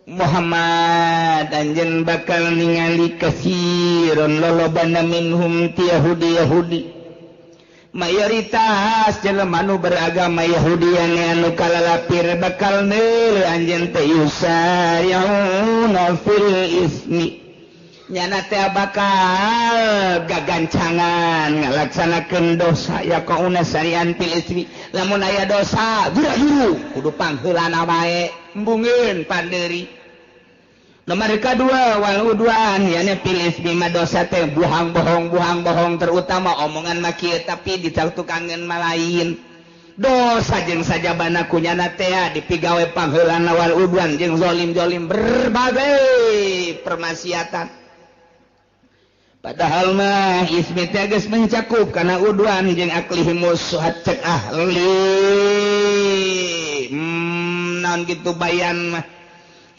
Muhammad anjeun bakal ningali katsiran lolobana minhum ti Yahudi Yahudi mayoritas jelema nu beragama Yahudi anu kalalapir bakal neuleuh anjeun teh yusari'una fil ismi nyana teh bakal gagancangan ngalaksanakeun dosa ya kauna sarian fil ismi lamun aya dosa gura-guru kudu pangheulana bae embungeun pandeuri. Nomor kedua wal udwan yani fil ismi mah dosa teh buhang bohong terutama omongan mah kieu tapi ditukangeun mah lain dosa jeung sajabana kunyana teh dipigawe pangheulana wal udwan jeung zalim-zalim berbagai permaksiatan. Padahal mah ismi teh geus mencakup kana udwan jeung aklihimus suhat cek ahli naon kitu bayan mah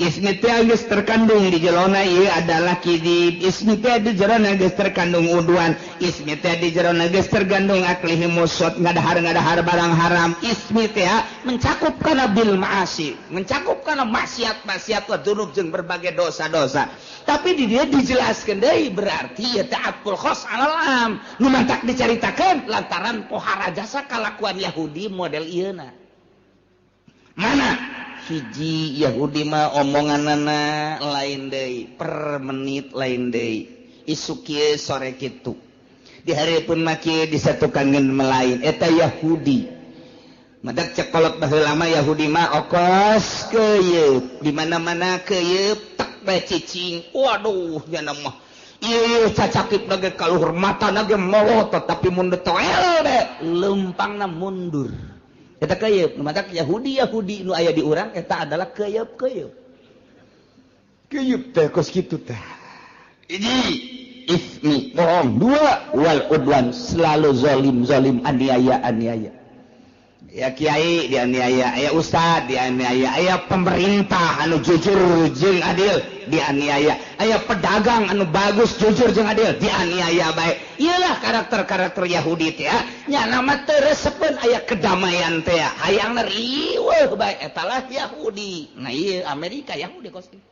ismi teh geus terkandung di jerona ieu adalah kidib ismi teh di jerona geus terkandung udwan ismi teh di jerona geus terkandung aklihimus suhat ngadahar-ngadahar barang haram ismi teh mencakup kana bil ma'asi mencakup kana maksiat-maksiat wa dzunub jeung berbagai dosa-dosa. Tapi di dia dijelaskan deui berarti ya ta'atul khos alal am nu mantak dicaritakeun lantaran pohara jasa kalakuan Yahudi model ieuna. Mana hiji Yahudi mah omonganana lain deui per menit lain deui isuk kieu sore kitu di hareupeun mah kieu disatukankeun melain eta Yahudi. Madak cek kolot baheula mah Yahudi mah okos keuyeup di mana-mana keuyeup tek bae cicing waduh nya mah ieu cacakip nage kaluhur matana ge molotot tapi mun detoel bae leumpangna mundur eta keuyeup. Madak Yahudi Yahudi nu aya di urang eta adalah keuyeup keuyeup keuyeup teh kos kitu teh hiji ismi bohong dua wal udwan selalu zalim zalim aniaya aniaya. Ya kiai dianiaya, aya ustad dianiaya, aya pemerintah anu jujur jeung adil dianiaya, aya pedagang anu bagus jujur jeung adil dianiaya bae. Iyalah karakter-karakter Yahudi teh nya nama teu resepeun aya kedamaian teh, hayangna riweuh bae, eta lah Yahudi. Nah ieu Amerika Yahudi kos kitu.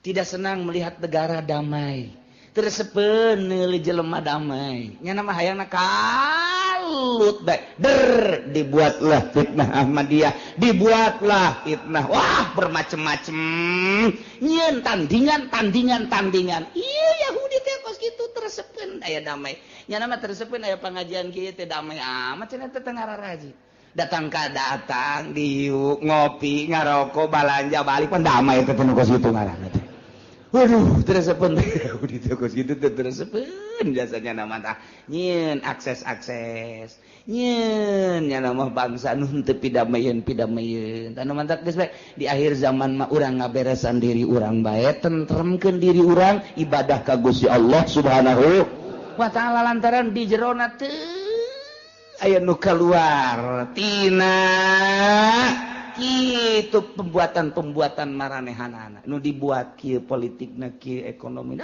Tidak senang melihat negara damai, teu resepeun neuli jelema damai, nya nama hayangna kalut bae. Der dibuatlah fitnah Ahmadiyah, dibuatlah fitnah, wah bermacam-macam, nyieun tandingan tandingan tandingan. Iya Yahudi teh kos kitu teu resepeun aya damai, nya nama teu resepeun aya pangajian kieu teh damai amat cenah teh teu ngararaji. Datang ka datang diuk ngopi ngarokok balanja balik pan damai teh nu kos kitu ngaranna teh. Waduh, teu resepeun Yahudi teh kos kitu teh teu resepeun jasanya nama tah nyieun akses-akses nyieun nya nama bangsa nu teu pidamayeun-pidamayeun. Tah nu mantak geus bae di akhir zaman mah urang ngaberesan diri urang bae, tentremkeun diri urang, ibadah ka Gusti Allah Subhanahu wa taala lantaran di jerona teu aya nu kaluar tina kitu pembuatan-pembuatan maranehanana nu dibuat kieu politikna kieu ekonomi,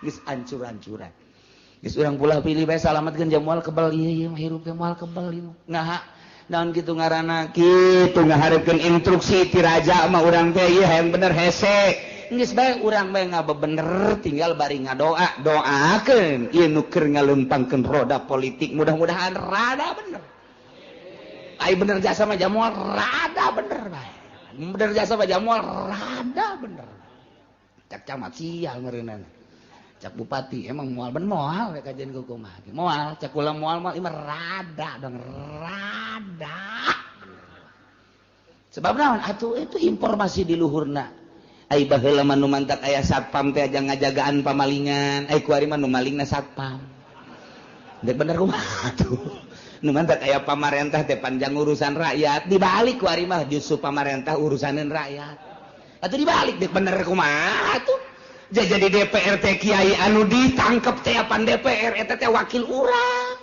geus ancur-ancuran. Geus urang pulah pilih bae salametkeun jamual kebal ieu ieu hirup teh moal kebal ieu. Nah, naon kitu ngaranna kitu ngaharepkeun instruksi ti raja mah urang teh ieu hayang bener hese. Geus bae urang bae ngabebener tinggal bari ngadoa, doakeun ieu nu keur ngalempangkeun roda politik mudah-mudahan rada bener. Ai bener jasa mah jamual rada bener bae. Bener jasa mah jamual rada bener. Cak camat sial meureunana. Cak bupati emang moal ben moal rek kajian kumaha. Moal cak kula moal moal ieu mah rada dong rada. Sebab naon atuh itu informasi di luhurna. Ai baheula mah nu mantak aya satpam teh aja ngajagaan pamalingan, ai kuari mah nu malingna satpam. Dek bener kumaha atuh. Nu mantak aya pamarentah teh panjang urusan rakyat, dibalik kuari mah justru pamarentah urusaneun rakyat. Atuh dibalik dek bener kumaha atuh. Jadi DPR teh kiai anu ditangkep teh apan DPR eta teh wakil urang.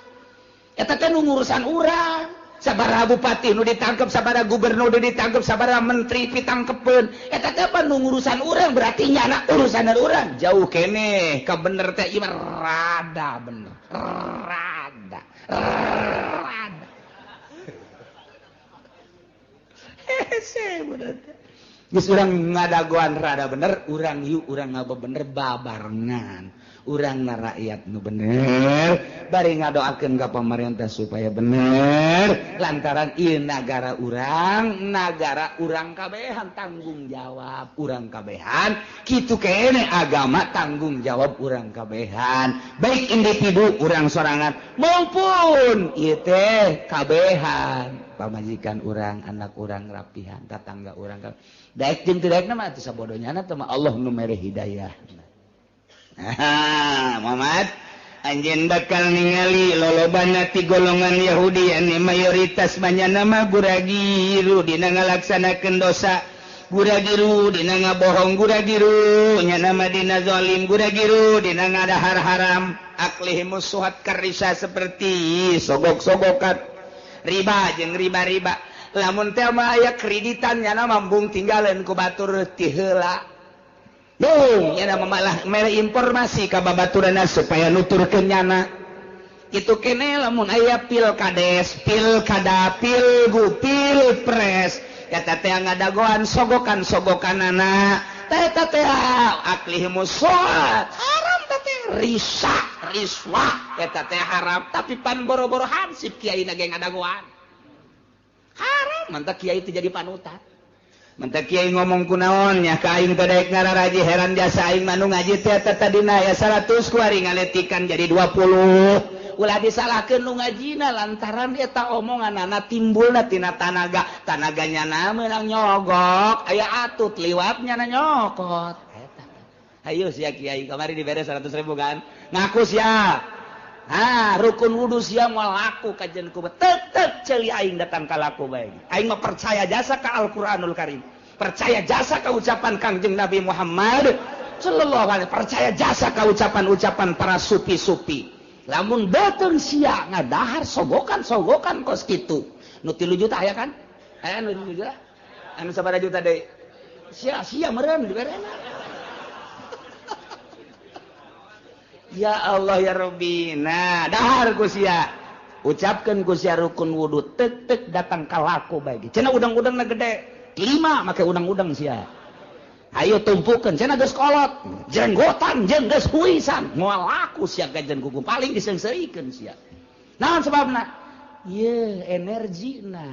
Eta teh nu ngurusan urang. Sabaraha bupati nu ditangkep, sabaraha gubernur nu ditangkep, sabaraha menteri pitangkepeun. Eta teh apa nu ngurusan urang berarti nyana urusan urang. Jauh keneh ka bener teh ieu mah rada bener. Rada. Rada. Hese bener teh. Geus urang ngadagoan rada bener, urang yuk urang ngabebener babarengan. Urang na rakyat nu bener, bari ngadoakeun ka pamarentah supaya bener, lantaran ieu nagara urang kabehan tanggung jawab urang kabehan, kitu keneh agama tanggung jawab urang kabehan, baik individu urang sorangan maupun ieu teh kabehan. Pamajikan urang, anak urang rapihan, tatangga urang. Daek jeung teu daekna mah atuh sabodohnyana teh mah Allah nu mere hidayah. Nah, Muhammad anjeun bakal ningali lolobana ti golongan Yahudi anu mayoritas banyana mah guragiru dina ngalaksanakeun dosa, guragiru dina ngabohong, guragiru nya mah dina zalim, guragiru dina ngadahar haram, aklihimus suhat karisa seperti sogok-sogokan riba jeung riba-riba. Lamun teh mah aya kreditan nyana mambung tinggalan ku batur ti heula. Duh, nyana malah mere informasi ka babaturanna supaya nuturkeun nyana. Kitu keneh lamun aya pilkades, pilkada, pilgu, pilpres, eta teh ngadagoan sogokan-sogokanana. Eta teh aklihimus suhat, haram teh risa, riswah, eta teh haram, tapi pan boro-boro hansip kiai na ge ngadagoan. Haram, mantak kiai teh jadi panutan. Mantak kiai ngomong kunaon nya ka aing teh daek ngararaji heran jasa aing mah nu ngaji teh eta tadina aya 100 kuari ngaletikan jadi 20. Ulah disalahkeun nu ngajina lantaran eta omonganana timbulna tina tanaga, tanaganya na meunang nyogok, aya atut liwatnya na nyokot. Eta. Hayu sia kiai kamari dibere 100.000 kan. Ngaku sia. Ah, rukun wudu sia moal laku kajian ku tetep ceuli aing datang ka laku bae. Aing mah percaya jasa ka Al-Qur'anul Karim. Percaya jasa ka ucapan Kangjeng Nabi Muhammad sallallahu alaihi, percaya jasa ka ucapan-ucapan para supi-supi. Lamun beuteung sia ngadahar sogokan-sogokan kos kitu. Nu 3 juta aya kan? Aya nu 3 juta. Anu sabaraha juta deui? Sia-sia meureun diberena. Ya Allah ya Rabbi. Nah, dahar ku sia. Ucapkeun ku sia rukun wudu tek tek datang ka laku bae. Cenah udang-udangna gede. 5 make udang-udang sia. Ayo tumpukeun cenah geus kolot. Jenggotan jeung geus huisan. Moal laku sia gajen kuku paling diseungseurikeun sia. Naon sebabna? Ye energina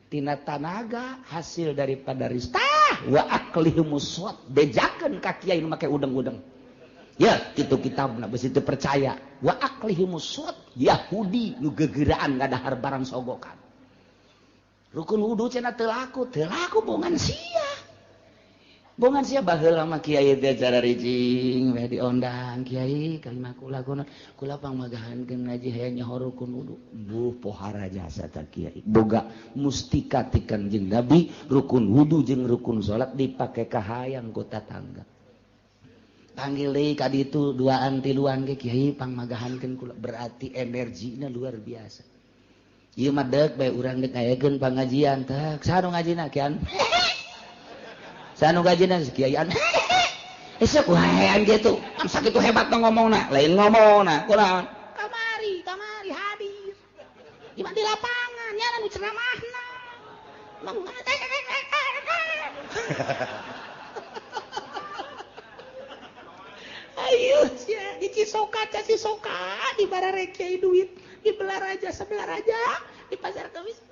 tina tanaga hasil daripada ristah wa aklihimus bejakeun ka kiai nu make udang-udang. Ya, kitu kitabna beusi teu percaya. Wa aklihimus Yahudi nu gegeraan ngadahar barang sogokan. Rukun wudu cenah teu laku bongan sia. Bongan sia baheula mah kiai teh cara ricing we diondang kiai kalimah kula kuna kula pangmagahankeun ngaji hayang nyaho rukun wudu. Buh pohara jasa ta kiai. Boga mustika ti Kanjeng Nabi rukun wudu jeung rukun salat dipake ka hayang ku tatangga. Panggil deui ka ditu duaan tiluan ge kiai pangmagahankeun kula berarti energina luar biasa. Ieu mah deuk bae urang deuk ngayakeun pangajian teh saha nu ngajina kian. Sanu gajina kiaian. Esok waean gitu. Kan sakitu hebat ngomongna, lain ngomongna. Kunaon? Kamari, kamari hadir. Di di lapangan nya nu ceramahna. Ayo sia di Cisoka, Cisoka di barare kiai duit, di Belaraja sebelah raja, di Pasar Kemis.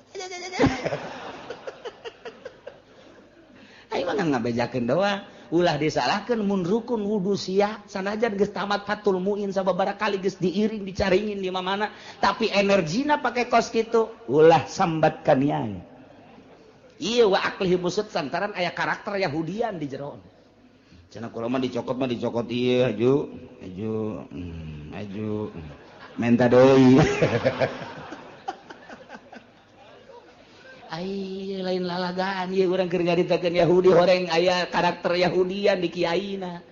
Ayo mah ngabejakeun doang, ulah disalahkeun mun rukun wudu sia sanajan geus tamat Fathul Muin sababaraha kali geus diiring dicaringin di mana-mana, tapi energina pake kos kitu, ulah sambat kaniaya. Ieu wa aklihi musud santaran aya karakter Yahudian di jero. Cenah kula mah dicokot ieu aju, aju, aju. Menta deui. Ai lain lalagaan ieu urang keur ngaritakeun Yahudi horeng aya karakter Yahudian di kiaina.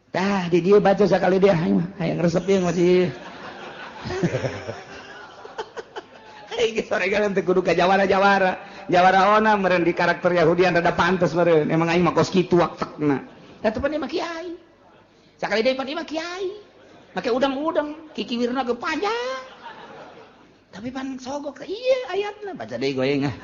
Tah di dieu baca sakali dia hayang resep ieu masih. Ai geus soregan teu kudu ka jawara-jawara. Jawara ona meureun di karakter Yahudian rada pantes meureun. Emang aing mah kos kitu waktekna. Tah teu pan mah kiai. Sakali deui pan mah kiai. Make udang-udang, kikiwirna ge panjang. Tapi pan sogok iya ayatna baca deui goyeng ah.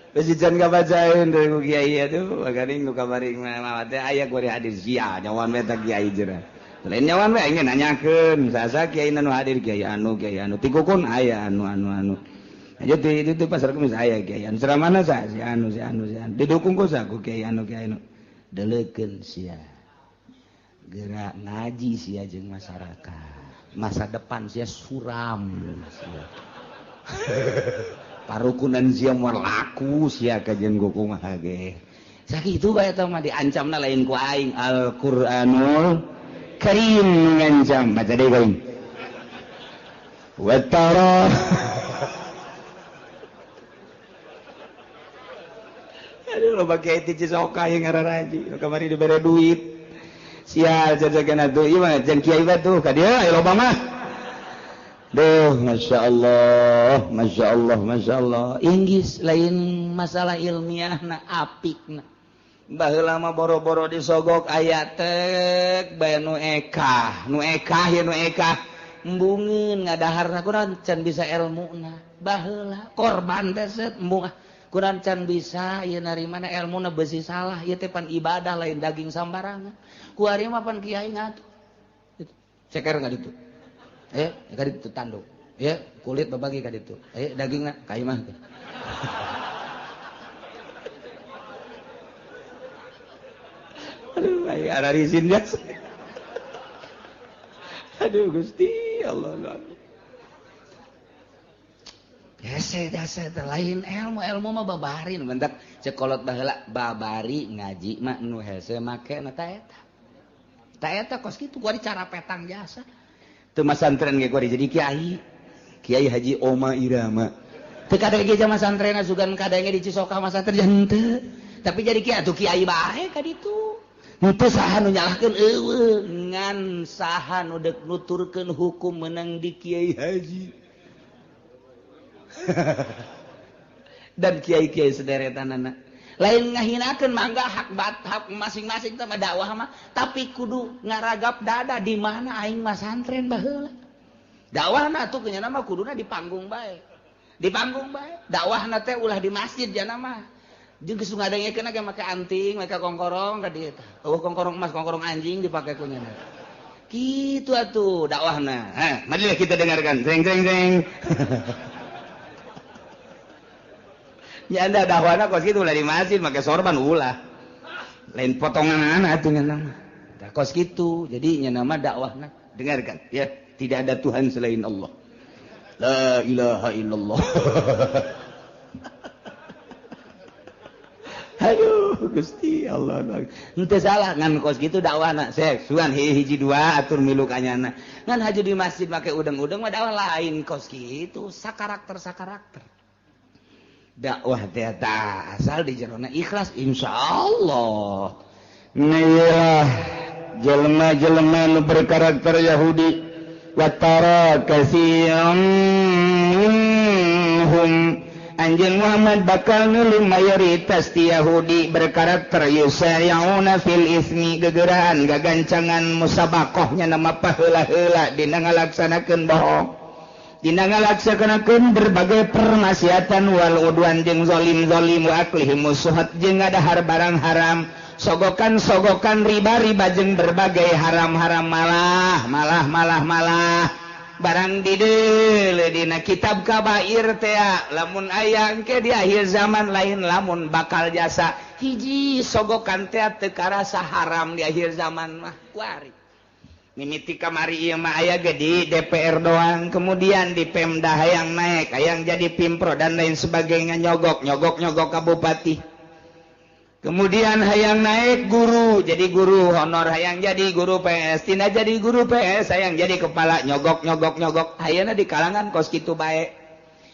Besi can kabacaeun deui ku kiai atuh bagaring nu kamari mah teh aya gore hadir sia nyawan we ta kiai jera. Lain nyawan we aing nanyakeun sasa kiai nu hadir kiai anu tikukun aya anu anu anu. Aja di itu Pasar Kemis aya kiai anu ceramahna sa si anu si anu si anu didukung ku sa ku kiai anu kiai anu. Deleukeun sia. Gerak ngaji sia jeung masyarakat. Masa depan sia suram sia. Parukunan sia moal laku sia ka jeung kumaha ge. Sakitu bae eta mah diancamna lain ku aing Al-Qur'anul Karim ngancam baca deui aing. Wa tara Aduh loba kiai ti Cisoka yang ngararaji kamari dibere duit. Sial jajakan atuh ieu mah jan kiai batuh ka dieu aya loba mah. Duh masyaallah, masyaallah, masyaallah. Inggris lain masalah ilmiahna apikna. Baheula mah boro-boro disogok aya tek bae nu ekah, nu ekah ye nu ekah. Embungeun ngadaharna kurang can bisa elmuna. Baheula korban teh set embung kurang can bisa ieu narimana elmuna beusi salah ieu teh pan ibadah lain daging sambarangan. Ku ari mah pan kiai ngatuh. Ceker ka ditu. Ka ditu tanduk. Ya, kulit babagi ka ditu. Dagingna ka imah. Aduh, ai ararisin jas. Aduh Gusti Allah. Hese jasa lain ilmu ilmu mah babarin bentak cekolot baheula babari ngaji mah nu hese make na ta eta. Ta eta kos kitu kuari cara petang jasa. Teu masantren ge kuari jadi kiai. Kiai Haji Oma Irama. Teu kadenge ge masantrenna sugan kadenge di Cisoka masantren henteu. Tapi jadi kiai atuh kiai bae ka ditu. Henteu saha nu nyalahkeun eueuh ngan saha nu deuk nuturkeun hukum meunang di Kiai Haji. Dan kiai-kiai sederetanana. Lain ngahinakeun mangga hak hak masing-masing teh mah dakwah mah, tapi kudu ngaragap dada di mana aing mah santren baheula. Dakwahna atuh kenyana mah kuduna di panggung bae. Di panggung bae. Dakwahna teh ulah di masjid jana mah. Jeung geus ngadengekeun ge make anting, make kongkorong ka dieu tah. Eueuh kongkorong emas, kongkorong anjing dipake ku nyana. Kitu atuh dakwahna. Hah, marilah kita dengarkan. Jeng jeng jeng. Ya anda dakwahna kos kitu ulah di masjid make sorban ulah. Lain potongan atuh nya mah. Tah kos kitu. Jadi nya nama dakwahna dengarkan ya, tidak ada Tuhan selain Allah. La ilaha illallah. Aduh Gusti Allah. Henteu salah ngan kos kitu dakwahna. Sek sugan hiji dua atur milu ka nyana. Ngan haju di masjid make udeng-udeng mah dakwah lain kos kitu, sakarakter-sakarakter. Dakwah teh asal di jerona ikhlas insyaallah. Nah, jelema-jelema nu berkarakter Yahudi watara katsiran minhum anjeun Muhammad bakal nulung mayoritas ti Yahudi berkarakter yusari'una fil ismi gegeraan gagancangan musabaqahnya nama paheula-heula dina ngalaksanakeun bohong dina ngalaksanakeun berbagai permaksiatan wal udwan jeung zalim-zalim wa aklihim suhat jeung ngadahar barang haram sogokan-sogokan riba-riba jeung berbagai haram-haram malah malah malah malah barang dideule dina kitab kabair teh lamun aya engke di akhir zaman lain lamun bakal jasa hiji sogokan teh teu karasa haram di akhir zaman mah kuari mimiti kamari ieu mah aya ge di DPR doang kemudian di Pemda hayang naik hayang jadi Pimpro dan lain sebagainya nyogok nyogok nyogok ka bupati kemudian hayang naik guru jadi guru honor hayang jadi guru PS tina jadi guru PS hayang jadi kepala nyogok nyogok nyogok hayana di kalangan kos kitu bae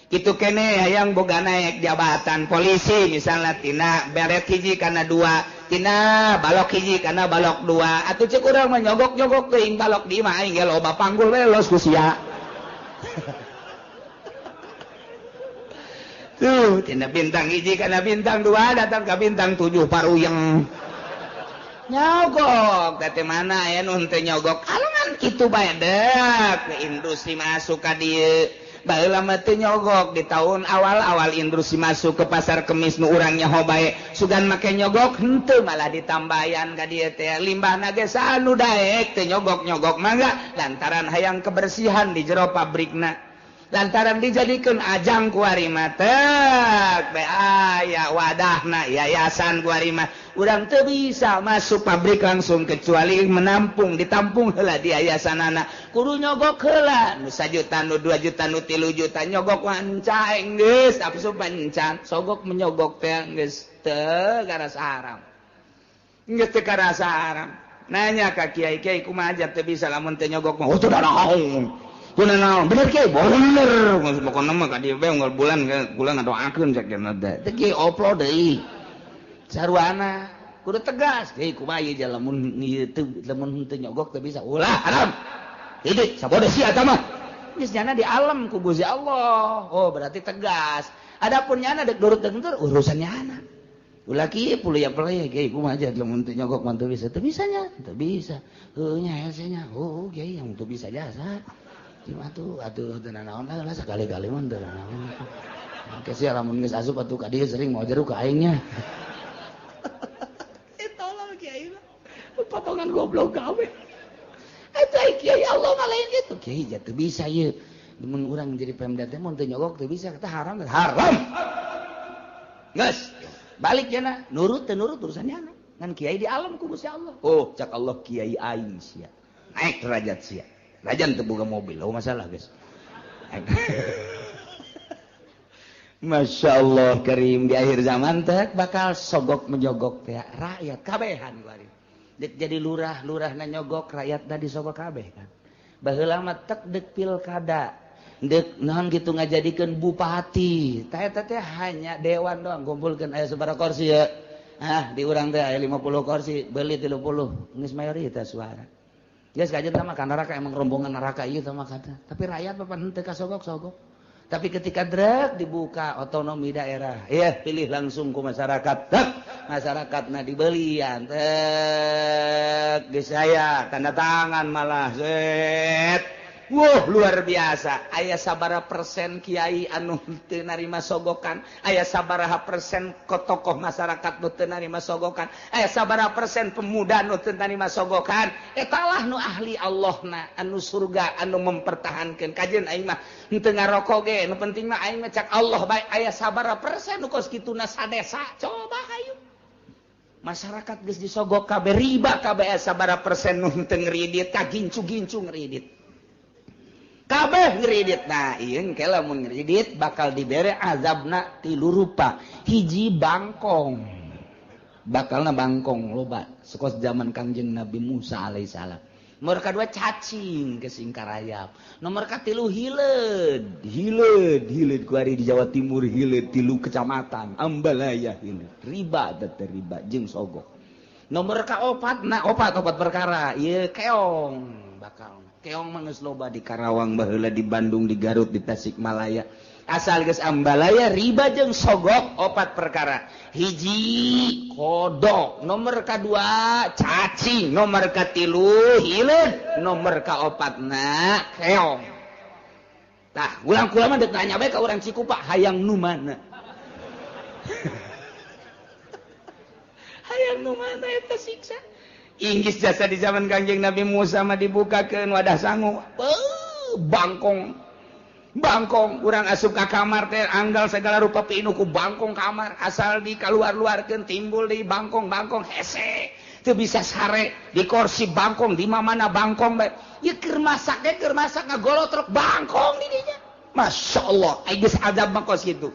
kitu kene hayang boga naik jabatan polisi misalnya tina beret hiji kana dua tina balok hiji kana balok dua atuh cek urang mah nyogok-nyogok teuing balok di imah aing ge loba panggul we los ku sia. Tuh tina bintang hiji kana bintang dua datang ka bintang 7 paruyeng nyogok teh mana aya nu henteu nyogok kalangan kitu bae deuk industri masuk ka dieu baheula mah teu nyogok di tahun awal-awal industri masuk ke pasar kemis nu urang nyaho bae sugan make nyogok henteu malah ditambayan ka dieu teh limbahna ge sanu daek teu nyogok-nyogok mangga lantaran hayang kebersihan di jero pabrikna lantaran dijadikeun ajang kuari mah tek bae aya wadahna yayasan kuari mah urang teu bisa masuk pabrik langsung kecuali menampung ditampung heula di yayasanana kudu nyogok heula nu 1 juta nu 2 juta nu 3 juta nyogok wancaeng geus asup pancan sogok menyogok teh geus teu karasa haram geus teu karasa haram nanya ka kiai-kiai kumaha aja teu bisa lamun teu nyogok mah oh teu naon kunaon bener kiai bener pokona mah ka dieu bae unggal bulan bulan ngadoakeun cek cenah teh teu kiai oplo deui sarwana kudu tegas kiai kumaha ieu lamun ieu teu lamun teu nyogok teu bisa ulah haram titik sabodo sia eta mah geus nyana di alam ku Gusti Allah oh berarti tegas adapun nyana deuk nurut deuk henteu urusan nyana ulah kieu puluh ya kiai kumaha aja lamun teu nyogok mah teu bisa teu bisa nya teu bisa heuh nya hese nya oh kiai yang teu bisa jasa cuma tuh atuh teu nanaon lah sakali-kali mah teu nanaon. Engke sia lamun geus asup atuh ka dieu sering mau jeruk ka aingnya. Eh tolol kiai mah. Potongan goblok gawe. Eta kiai Allah mah lain kitu. Kiai ja teu bisa ieu. Mun urang jadi Pemda teh mun teu nyogok teu bisa kata haram haram. Geus balik jana nurut teu nurut urusan nyana. Ngan kiai di alam ku Gusti Allah. Oh, cak Allah kiai aing sia. Naik derajat sia. Rajan teu boga mobil, oh masalah guys. Masya Allah karim di akhir zaman teh bakal sogok menyogok teh rakyat kabehan kuari. Jadi lurah lurahna nyogok rakyatna disogok kabeh kan. Baheula mah tek deuk pilkada, deuk naon kitu ngajadikeun bupati. Tah eta teh hanya dewan doang kumpulkeun aya sabaraha kursi ya. Ah di urang teh aya 50 kursi beli 30 geus mayoritas suara. Geus kajen mah ka neraka emang rombongan neraka ieu teh mah kata. Tapi rakyat papan henteu kasogok-sogok. Tapi ketika drek dibuka otonomi daerah, ya pilih langsung ku masyarakat. Tek masyarakatna dibelian. Tek geus aya tanda tangan malah set. Wuh luar biasa. Aya sabaraha persen kiai anu teu narima sogokan, aya sabaraha persen tokoh masyarakat nu teu narima sogokan, aya sabaraha persen pemuda nu teu narima sogokan. Eta lah nu ahli Allahna anu surga anu mempertahankeun. Kajeun aing mah henteu ngarokok ge, nu penting mah aing mah cak Allah bae. Aya sabaraha persen nu kos kituna sadesa. Coba hayu. Masyarakat geus disogok kabeh riba kabeh aya sabaraha persen nu henteu ngridit, kagincu-gincu ngridit. Kabeh ngridit. Nah ieu engke lamun ngridit bakal dibere azabna tilu rupa. Hiji bangkong, bakalna bangkong loba sekos zaman Kangjeng Nabi Musa alaihissalam. Nomor kadua cacing ke singkarayap. Nomor katilu hileud, hileud, hileud ku ari di Jawa Timur hileud tilu kecamatan Ambalaya hileud. Riba teh riba jeung sogok. Nomor kaopat, nah opat perkara ieu keong bakal. Keong mah geus loba di Karawang baheula, di Bandung, di Garut, di Tasikmalaya. Asal geus Ambalaya riba jeung sogok opat perkara. Hiji kodok, nomor kadua cacing, nomor katilu hileud, nomor kaopatna keong. Tah, ulang kula mah deuk nanya bae ka urang Cikupa, hayang nu mana? Hayang nu mana eta siksa? Inggris jasa di zaman Kangjeng Nabi Musa mah dibukakeun wadah sangu. Bangkong. Bangkong urang asup ka kamar teh anggal segala rupa pinuh ku bangkong kamar, asal dikaluar-luarkeun timbul di bangkong-bangkong hese. Teu bisa sare di kursi bangkong di mana bangkong bae. Ieu keur masak ge keur masak ngagolotrok bangkong di dinya. Masyaallah, ai geus azab mah kos kitu.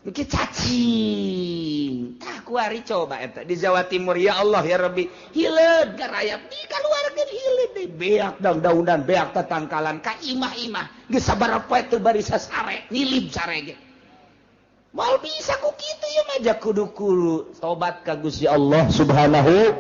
Engke cacing. Tah kuari coba eta di Jawa Timur ya Allah ya Rabbi. Hileud garayap dikaluarkeun hileud deui beak daun-daunan beak tatangkalan ka imah-imah geus sabaraha poe teu bari sasare nyilib sare ge. Moal bisa ku kitu ieu mah ja kudu kulu tobat ka Gusti Allah Subhanahu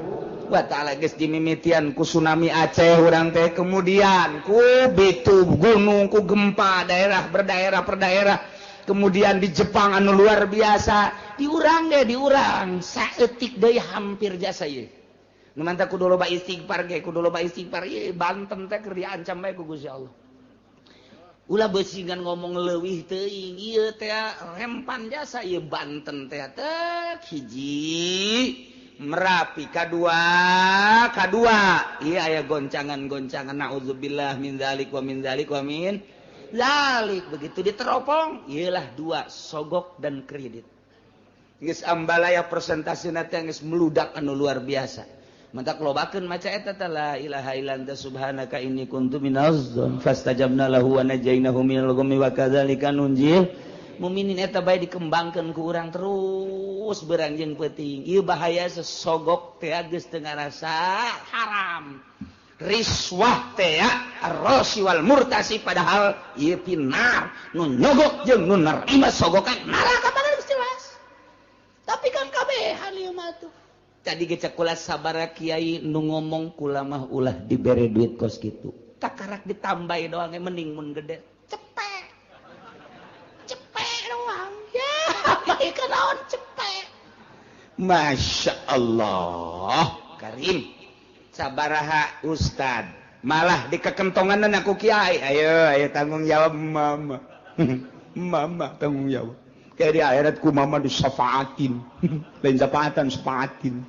wa taala. Geus dimimitian ku tsunami Aceh urang teh, kemudian ku bitu gunung ku gempa daerah berdaerah per daerah. Kemudian di Jepang anu luar biasa, diurang deh diurang saeutik deui hampir jasa ieu. Nu mantap kudu loba istighfar ge, kudu loba istighfar ieu Banten teh keur diancam bae ku Gusti Allah. Ulah beusingan ngomong leuwih teuing ieu teh rempan jasa ieu Banten teh teh hiji Merapi kadua ieu aya goncangan-goncangan naudzubillah min dzalik wa min dzalik wa min zalik. Begitu diteropong iyalah dua sogok dan kredit. Geus Ambalaya persentasena teh geus meludak anu luar biasa. Mantak lobakeun maca eta teh la ilaha illa anta subhanaka inni kuntu minaz zalimin fastajabna lahu wa najainahu minal ghammi wa kadzalika nunjil muminin. Eta bae dikembangkeun ku urang terus berang jeung peuting. Ieu bahaya sesogok teh geus teu ngarasa haram. Riswah teh ar-rasi wal murtasi, padahal ieu pinar nu nyogok jeung nu nerima sogokan neraka padahal geus jelas. Tapi kan kabehan ieu mah tuh. Tadi ge cek kula sabaraha kiai nu ngomong kula mah ulah dibere duit kos kitu. Takarak ditambahi doang ge mending mun gede. Cepek. Cepek doang. Ya, bae kanaon cepek. Masya Allah, Karim. Sabaraha ustad malah dikekentongan aku kiai, ayo ayo tanggung jawab mama. Mama tanggung jawab kayak di akhirat ku mama disafaatin. Lain syafaatan safaatin.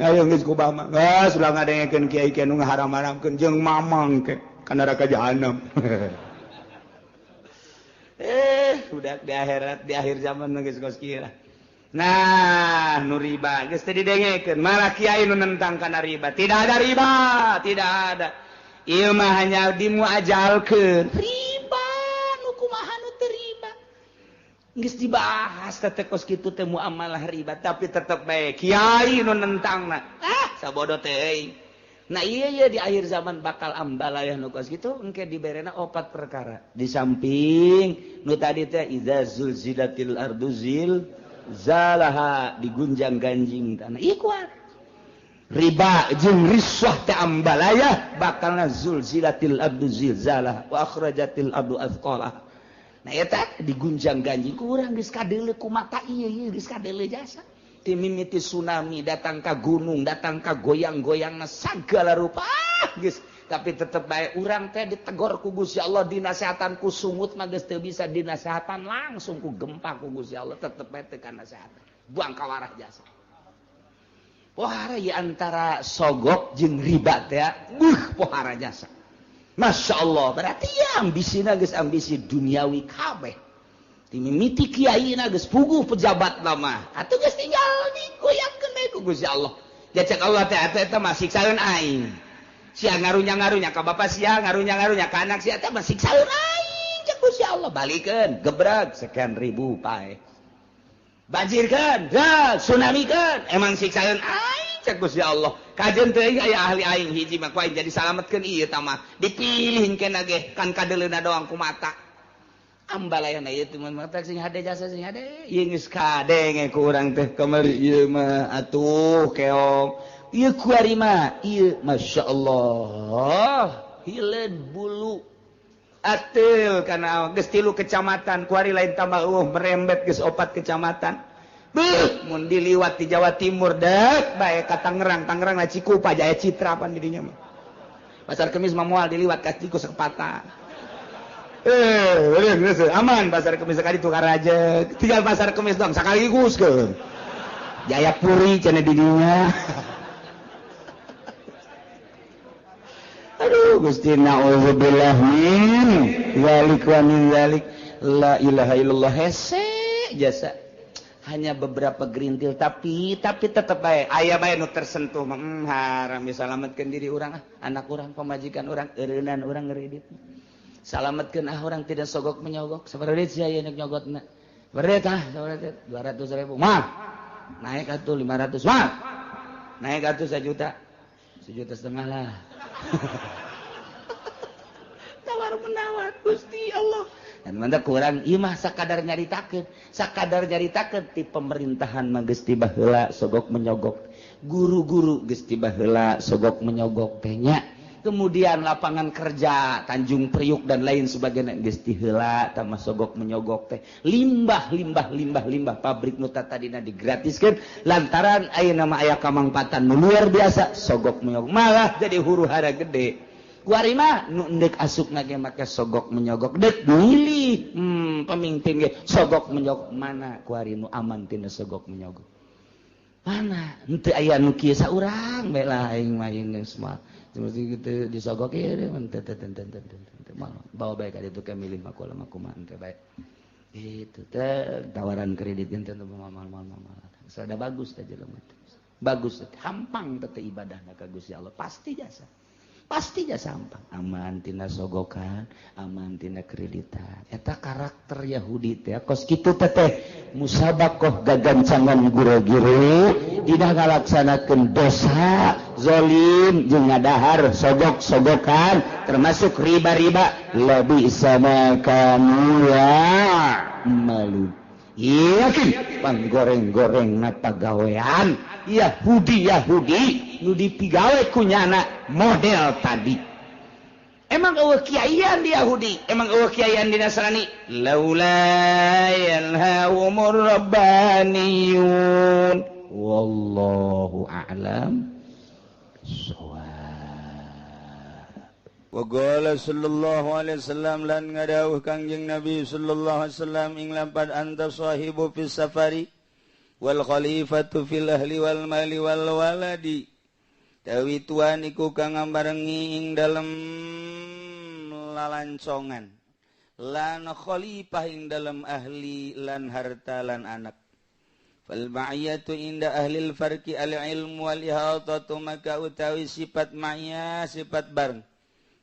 Ayo geus ku mama geus ulah ngadengekeun kiai kiai nu ngaharam-haramkeun jeung mamang ke ka neraka jahanam. Udah di akhirat di akhir zaman geus kos kieu. Nah, nu riba geus teu didengekeun, malah kiai nu nentang kana riba. Tidak ada riba, tidak ada. Ieu mah hanya dimuajalkeun. Riba nu kumaha nu teu riba. Geus dibahas teh kos kitu teh muamalah riba, tapi tetep bae kiai nu nentangna. Ah, sabodo teh euy. Nah, iya iya di akhir zaman bakal ambalayah nu kos kitu engke diberena opat perkara. Di samping nu tadi teh iza zulzilatil ardu zil zalaha digunjang ganjing tanah ieu kuat riba jeung riswah teh ambalaya bakalna zulzilatil abdu zilzalah wa akhrajatil abdu athqalah. Nah eta digunjang ganjing ku urang geus kadeuleu ku mata ieu ieu geus kadeuleu jasa ti mimiti tsunami datang ka gunung datang ka goyang-goyangna sagala rupa geus tapi tetep bae urang teh ditegor ku Gusti Allah dinasehatan ku sungut mah geus teu bisa dinasehatan langsung ku gempa ku Gusti Allah tetep bae teu kanasehatan buang kawarah jasa. Pohara ya antara sogok jeung riba teh buh pohara jasa. Masya Allah berarti ya ambisina geus ambisi duniawi kabeh. Ti mimiti kiaina geus puguh pejabat mah atuh geus tinggal digoyangkeun bae ku Gusti Allah. Jacek Allah teh atuh eta mah siksaeun aing. Sia ngarunya-ngarunya ka bapa sia ngarunya-ngarunya ka anak sia teh mah siksaeun aing cek Gusti Allah balikeun gebreg sekian ribu pae. Banjirkeun, tsunamikeun, emang siksaeun aing cek Gusti Allah. Kajeun teuing aya ahli aing hiji mah ku aing jadi salametkeun ieu tah mah. Dipilih keneh ge kan kadeuleuna doang ku mata. Ambalayana ieu teh mah sing hade jasa sing hade. Ieu geus kadenge ku urang teh kamari ieu mah atuh keong. Ieu kuari mah ieu masyaallah hileud bulu. Atil kana geus 3 kecamatan kuari lain tambah eueuh merembet geus 4 kecamatan. Beuh mun diliwat di Jawa Timur dek bae ka Tangerang, Tangerang na Cikupa Jaya Citra pan di dinya mah. Pasar Kemis mah moal diliwat ka Ciku Sepata. Geus aman Pasar Kemis sakali tukar aja. Tinggal Pasar Kemis doang sakaligus keun. Jayapuri cenah di dinya. Aduh Gusti na'udzubillah min zalik wa min zalik la ilaha illallah hese jasa hanya beberapa gerintil tapi tetep bae aya bae nu tersentuh haram salametkeun diri urang ah anak urang pamajikan urang eureunnan urang ngeridit salametkeun ah urang tidak sogok menyogok sabaraha sia ieu nek nyogotna bered ah sabaraha 200.000 mah naik atuh 500 mah naik atuh 1 juta 1,5 juta lah. Tawar menawar Gusti Allah. Dan mantap kurang ieu mah sakadar nyaritakeun ti pemerintahan mah geus ti baheula sogok menyogok. Guru-guru geus ti baheula sogok menyogok teh nya. Kemudian lapangan kerja Tanjung Priuk dan lain sebagainya geus ti heula tah mah sogok menyogok teh. Limbah pabrik nu tadina digratiskeun lantaran ayeuna mah aya kamangpatan nu luar biasa sogok menyogok malah jadi huru-hara gede. Kuari mah nu endek asupna ge make sogok menyogok dek milih pemimpin ge sogok menyogok mana kuari nu aman tina sogok menyogok. Mana henteu aya nu kieu saurang bae lah aing mah ieu geus mah. Mesti gitu disogok ieu teu bawa bae ka ditu ke milih makola kumaha teh bae. Itu teh tawaran kredit teh mal. Sada bagus teh jelema teh. Bagus teh hampang teh ibadahna ka Gusti Allah pasti jasa. Pasti jasa hampang. Aman tina sogokan, aman tina kreditan. Eta karakter Yahudi teh kos kitu teh musabakoh gagancangan gure-gure dina ngalaksanakeun dosa zolim jeung ngadahar sogok-sogokan termasuk riba-riba lebih sama kamu ya malu yakin panggoreng-goreng na pagawean Yahudi nu dipigawe ku nyana model tadi emang eueuh kiaian di Yahudi emang eueuh kiaian di Nasrani laula yanhahumur rabbaniyun wallahu a'lam bissawab. Wa qala sallallahu alaihi wasallam lan ngadawuh Kangjeng Nabi sallallahu alaihi wasallam ing lampad anta sahibu fis safari wal khalifatu fil ahli wal mali wal waladi. Tawi tuan iku kang ngambarengi ing dalem lalancongan lan khalifah ing dalem ahli lan harta lan anak. Fal ma'iyatu inda ahli al farqi al ilmu wal ihatatu maka utawi sifat ma'iyah sifat bareng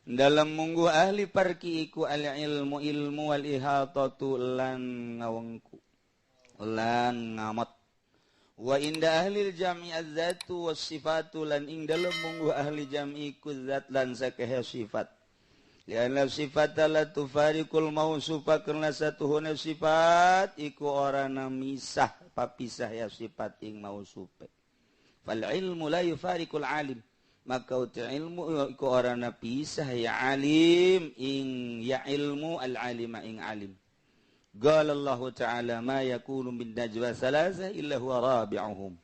dalam munggu ahli parki iku al ilmu ilmu wal ihatatu lan ngawengku lan ngamot wa inda ahli jami az-zatu was sifatu lan ing dalem munggu ahli jami iku zat lan sakehe sifat. Lianna sifat la tufariqul mausufa karena satuhuna sifat iku ora misah papisah ya sifat ing mausufe. Fal ilmu la yufariqul alim, maka uti ilmu iku ora pisah ya alim ing ya ilmu al alima ing alim. Qala Allah ta'ala ma yakunu min najwa thalatha illa huwa rabi'uhum.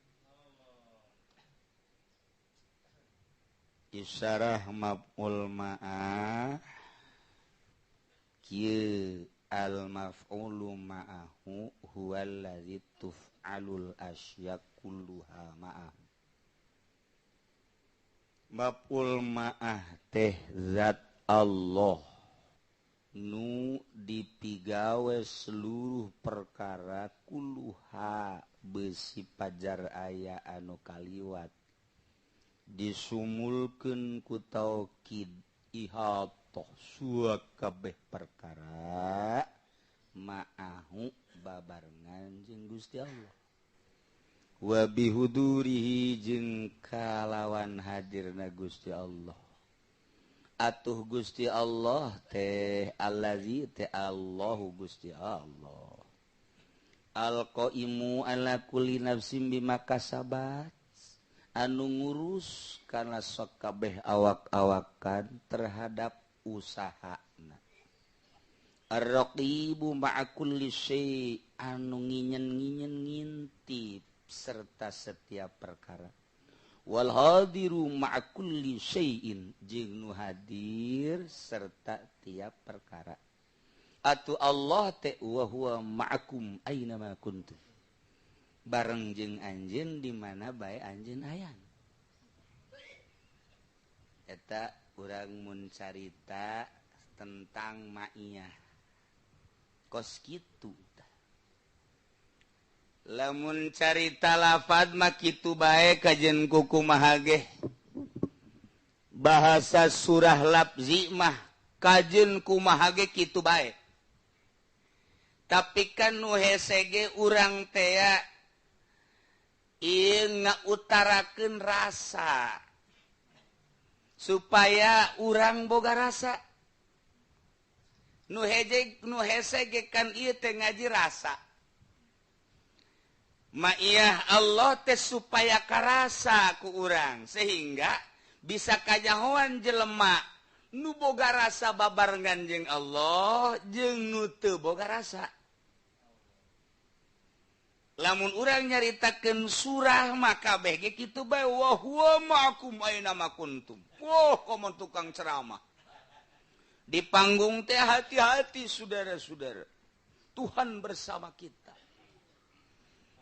Isyarah maf'ul ma'ah kieu al maf'ulu ma'ahu huwal ladzi tuf'alul asya kulluha ma'ah. Maf'ul ma'ah teh zat Allah nu dipigawe seluruh perkara kulluha besi pajar aya anu kaliwat disumulkeun ku taukid ihatoh suakabeh perkara ma'ahu babarengan jeung Gusti Allah wa bihudurihi jeung kalawan hadirna Gusti Allah. Atuh Gusti Allah teh allazi teh Allahu Gusti Allah alqaimu ala kulli nafsin bima kasabat, anu ngurus karena sok kabeh awak-awakan terhadap usahana. Ar-raqibu ma'a kulli syai', anu nginyen-nginyen ngintip serta setiap perkara. Wal hadiru ma'a kulli syai'in, jeung nu hadir serta tiap perkara. Atu Allah teh wa huwa ma'akum aina ma kuntum, bareng jeung anjeun di mana bae anjeun aya. Eta urang mun carita tentang ma'iyah kos kitu. Lamun carita lafad mah kitu bae kajen kumaha ge. Bahasa surah lafzi mah kajen kumaha ge kitu bae. Tapi kan nu hese ge urang tea ieu ngautarakeun rasa supaya urang boga rasa. Nu heje nu hese ge kan ieu teh ngaji rasa. Ma'iyah Allah teh supaya karasa ku urang sehingga bisa kanyahoan jelema nu boga rasa babarengan jeung Allah jeung nu teu boga rasa. Lamun urang nyaritakeun surah maka kabeh ge kitu bae wa huwa ma'akum aina ma kuntum. Wah, komo tukang ceramah. Di panggung teh hati-hati saudara-saudara. Tuhan bersama kita.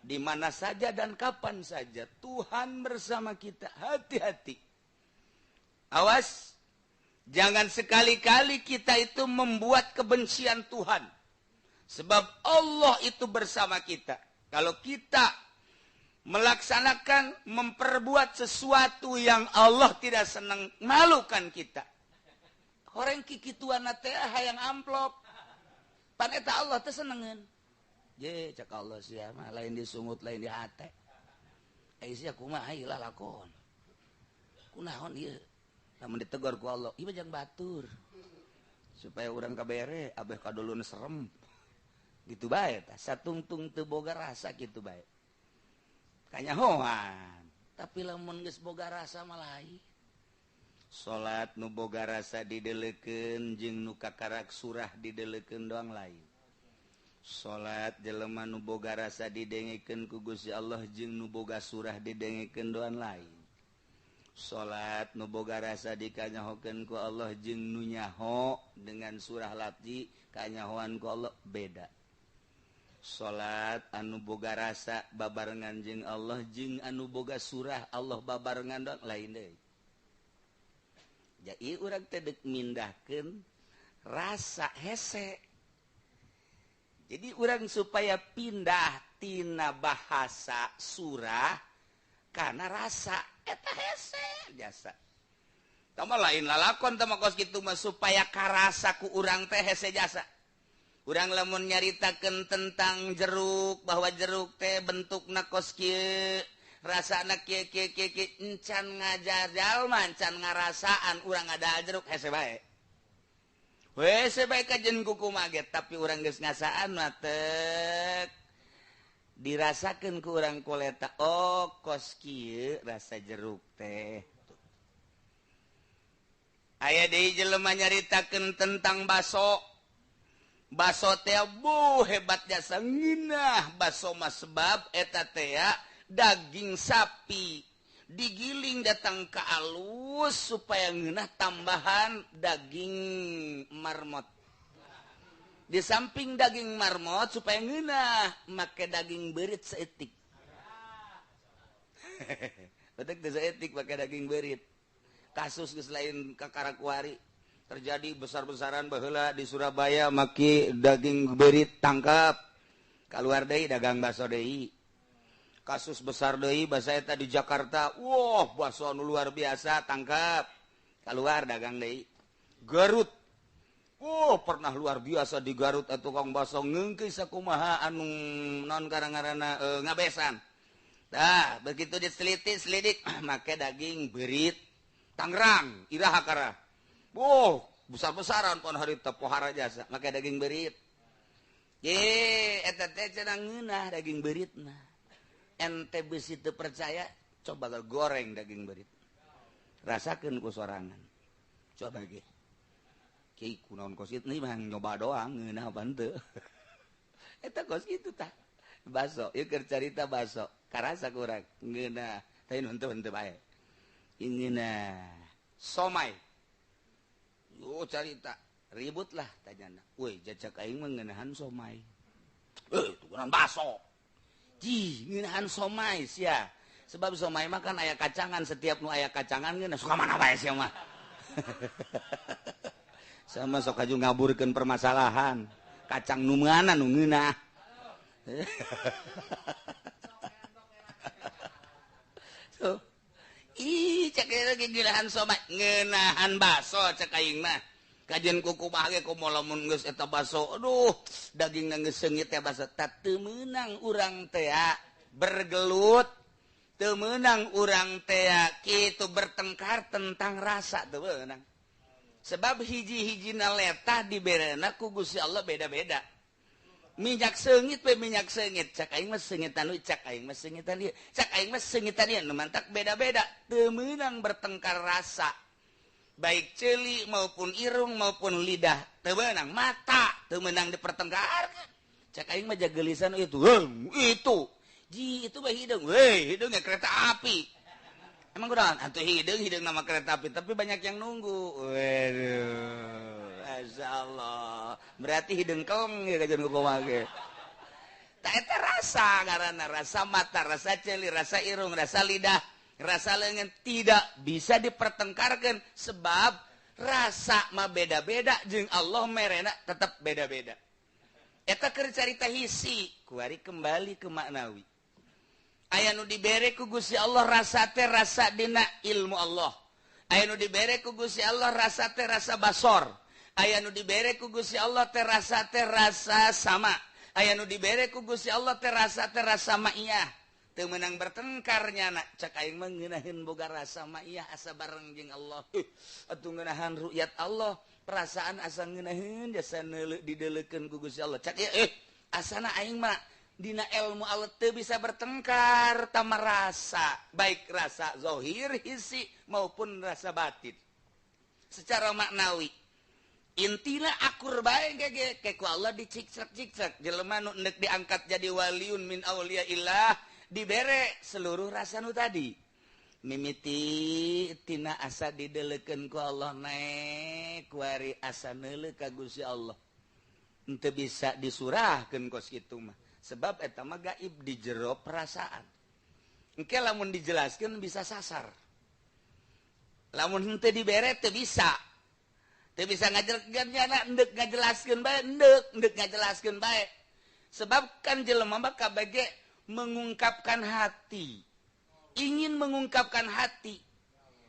Di mana saja dan kapan saja Tuhan bersama kita. Hati-hati. Awas, jangan sekali-kali kita itu membuat kebencian Tuhan. Sebab Allah itu bersama kita. Kalau kita melaksanakan, memperbuat sesuatu yang Allah tidak senang, malukan kita. Horeng kikituan teh hayang amplop. Pan eta Allah teh senengeun. Je cak Allah sia mah lain disungut lain di hate. Ai sia kumaha ieu lalakon. Kunaon ieu? Lamun ditegur ku Allah, ieu mah jang batur. Supaya urang kabere abeh kadulun serem. Gitu bae tah, satungtung teu boga rasa kitu bae. Kanyahoan. Tapi lamun geus boga rasa mah lain. Salat nu boga rasa didelekeun jeung nu kakarak surah didelekeun doang lain. Salat jelema nu boga rasa didengekeun ku Gusti Allah jeung nu boga surah didengekeun doang lain. Salat nu boga rasa dikanyahokeun ku Allah jeung nu nyaho dengan surah lafzi kanyahoan ku Allah beda. Salat anu boga rasa babarengan jeung Allah jeung anu boga surah Allah babarengan doang lain deui. Jadi urang teh deuk mindahkeun rasa hese. Jadi urang supaya pindah tina bahasa surah karena rasa eta hese jasa. Tama lain lalakon tama kos kitu mah supaya karasa ku urang teh hese jasa. Urang lamun nyaritakeun tentang jeruk bahwa jeruk teh bentukna kos kieu, rasana kieu kieu kieu kieu, encan ngajar jalma encan ngarasaan urang ada jeruk hese bae. We sebaik kajen kuku maget tapi urang geus ngasaan mah tek dirasakeun ku urang koleta oh kos kieu rasa jeruk teh. Aya deui jelema nyaritakeun tentang baso. Baso teh bu hebat jasa ngeunah baso mah sebab eta teh daging sapi digiling datang ke alus supaya ngeunah tambahan daging marmot. Di samping daging marmot supaya ngeunah make daging beurit saeutik. Betek teu saeutik make daging beurit. Kasus geus lain ka Karakuari terjadi besar-besaran baheula di Surabaya make daging beurit tangkap. Kaluar deui dagang baso deui. Kasus besar deui basa eta di Jakarta. Wah, baso anu luar biasa tangkap. Keluar dagang deui. Garut. Oh, pernah luar biasa di Garut atuh tukang baso ngeungkeun sakumaha anu non karang-karana ngabesan. Tah, begitu diteliti selidik make daging beurit Tangerang, iraha karah. Wah, besar-besaran pon harita pohara jasa make daging beurit. Ye, eta teh cenah ngeunah daging beuritna. Ente besi teu percaya, coba goreng daging beurit. Rasakeun ku sorangan. Coba ge. Kiai kunaon kos kitu mah nyoba doang ngeunah apa henteu. Eta kos kitu tah. Baso, ieu keur carita baso. Karasa kurang ngeunah, tapi henteu henteu bae. Ngeunah. Somai. Oh carita, ribut lah tanyana. Woi, jajak aing mah ngeunahan somai. Eh, tukuran baso. Jih, ngeunahan somai sia. Sebab somai mah kan aya kacangan, setiap nu aya kacangan ngeunah suka mana bae sia mah. Sama sok aju ngaburkeun permasalahan. Kacang nu meunana nu ngeunah. So, ih cek lagi ngeunahan somai, ngeunahan baso cek aing mah. Kajian kuku mah ge komo lamun geus eta baso, aduh, dagingna geus seungit teh baso. Ta teu meunang urang teh bergelut, teu meunang urang teh kitu bertengkar tentang rasa teu meunang. Sebab hiji-hijina letah diberena ku Gusti Allah beda-beda. Minyak seungit we minyak seungit, cak aing mah seungitan we, cak aing mah seungitan ieu, cak aing mah seungitan ieu, nu mantak beda-beda, teu meunang bertengkar rasa. Baik ceuli maupun irung maupun lidah teu meunang, mata teu meunang dipertengkarkeun. Cak aing mah jageulisan itu, itu. Ji itu mah hideung, weh hideungnya kereta api. Emang kurang atuh hideung hideung nama kereta api, tapi banyak yang nunggu. Waduh, masyaallah. Berarti hideung keleng ya kajian kumaha ge. Tah eta rasa ngaranna, rasa mata, rasa ceuli, rasa irung, rasa lidah, rasa lengan tidak bisa dipertengkarkan sebab rasa mah beda-beda jeung Allah merena tetap beda-beda. Eta keur carita hisi, kuari kembali ke maknawi. Aya nu dibere ku Gusti Allah rasa teh rasa dina ilmu Allah. Aya nu dibere ku Gusti Allah rasa teh rasa basor. Aya nu dibere ku Gusti Allah teh rasa sama. Aya nu dibere ku Gusti Allah teh rasa ma'iyah. Teu meunang bertengkar nyana, cak aing mah ngeunaheun boga rasa ma'iyah asa bareng jeung Allah. Atuh ngeunahan ru'yat Allah, perasaan asa ngeunaheun jasa neuleuh dideleukeun ku Gusti Allah. Cak ieu asana aing mah dina ilmu Allah teu bisa bertengkar tama rasa, baik rasa zahir hisi maupun rasa batin. Secara maknawi intina akur bae ge ke ku Allah dicikcak-cikcak jelema nu endek diangkat jadi waliun min auliyaillah dibere seluruh rasa nu tadi. Mimiti tina asa dideleukeun ku Allah naek kuari asa neuleuh ka Gusti Allah. Henteu bisa disurahkeun kos kitu mah. Sebab eta mah gaib di jero perasaan. Engke lamun dijelaskeun bisa sasar. Lamun henteu dibere teu bisa. Teu bisa ngajelaskeun nyana endek ngajelaskeun bae, endek ngajelaskeun bae. Sebab kan jelema mah kabeh mengungkapkan hati. Ingin mengungkapkan hati.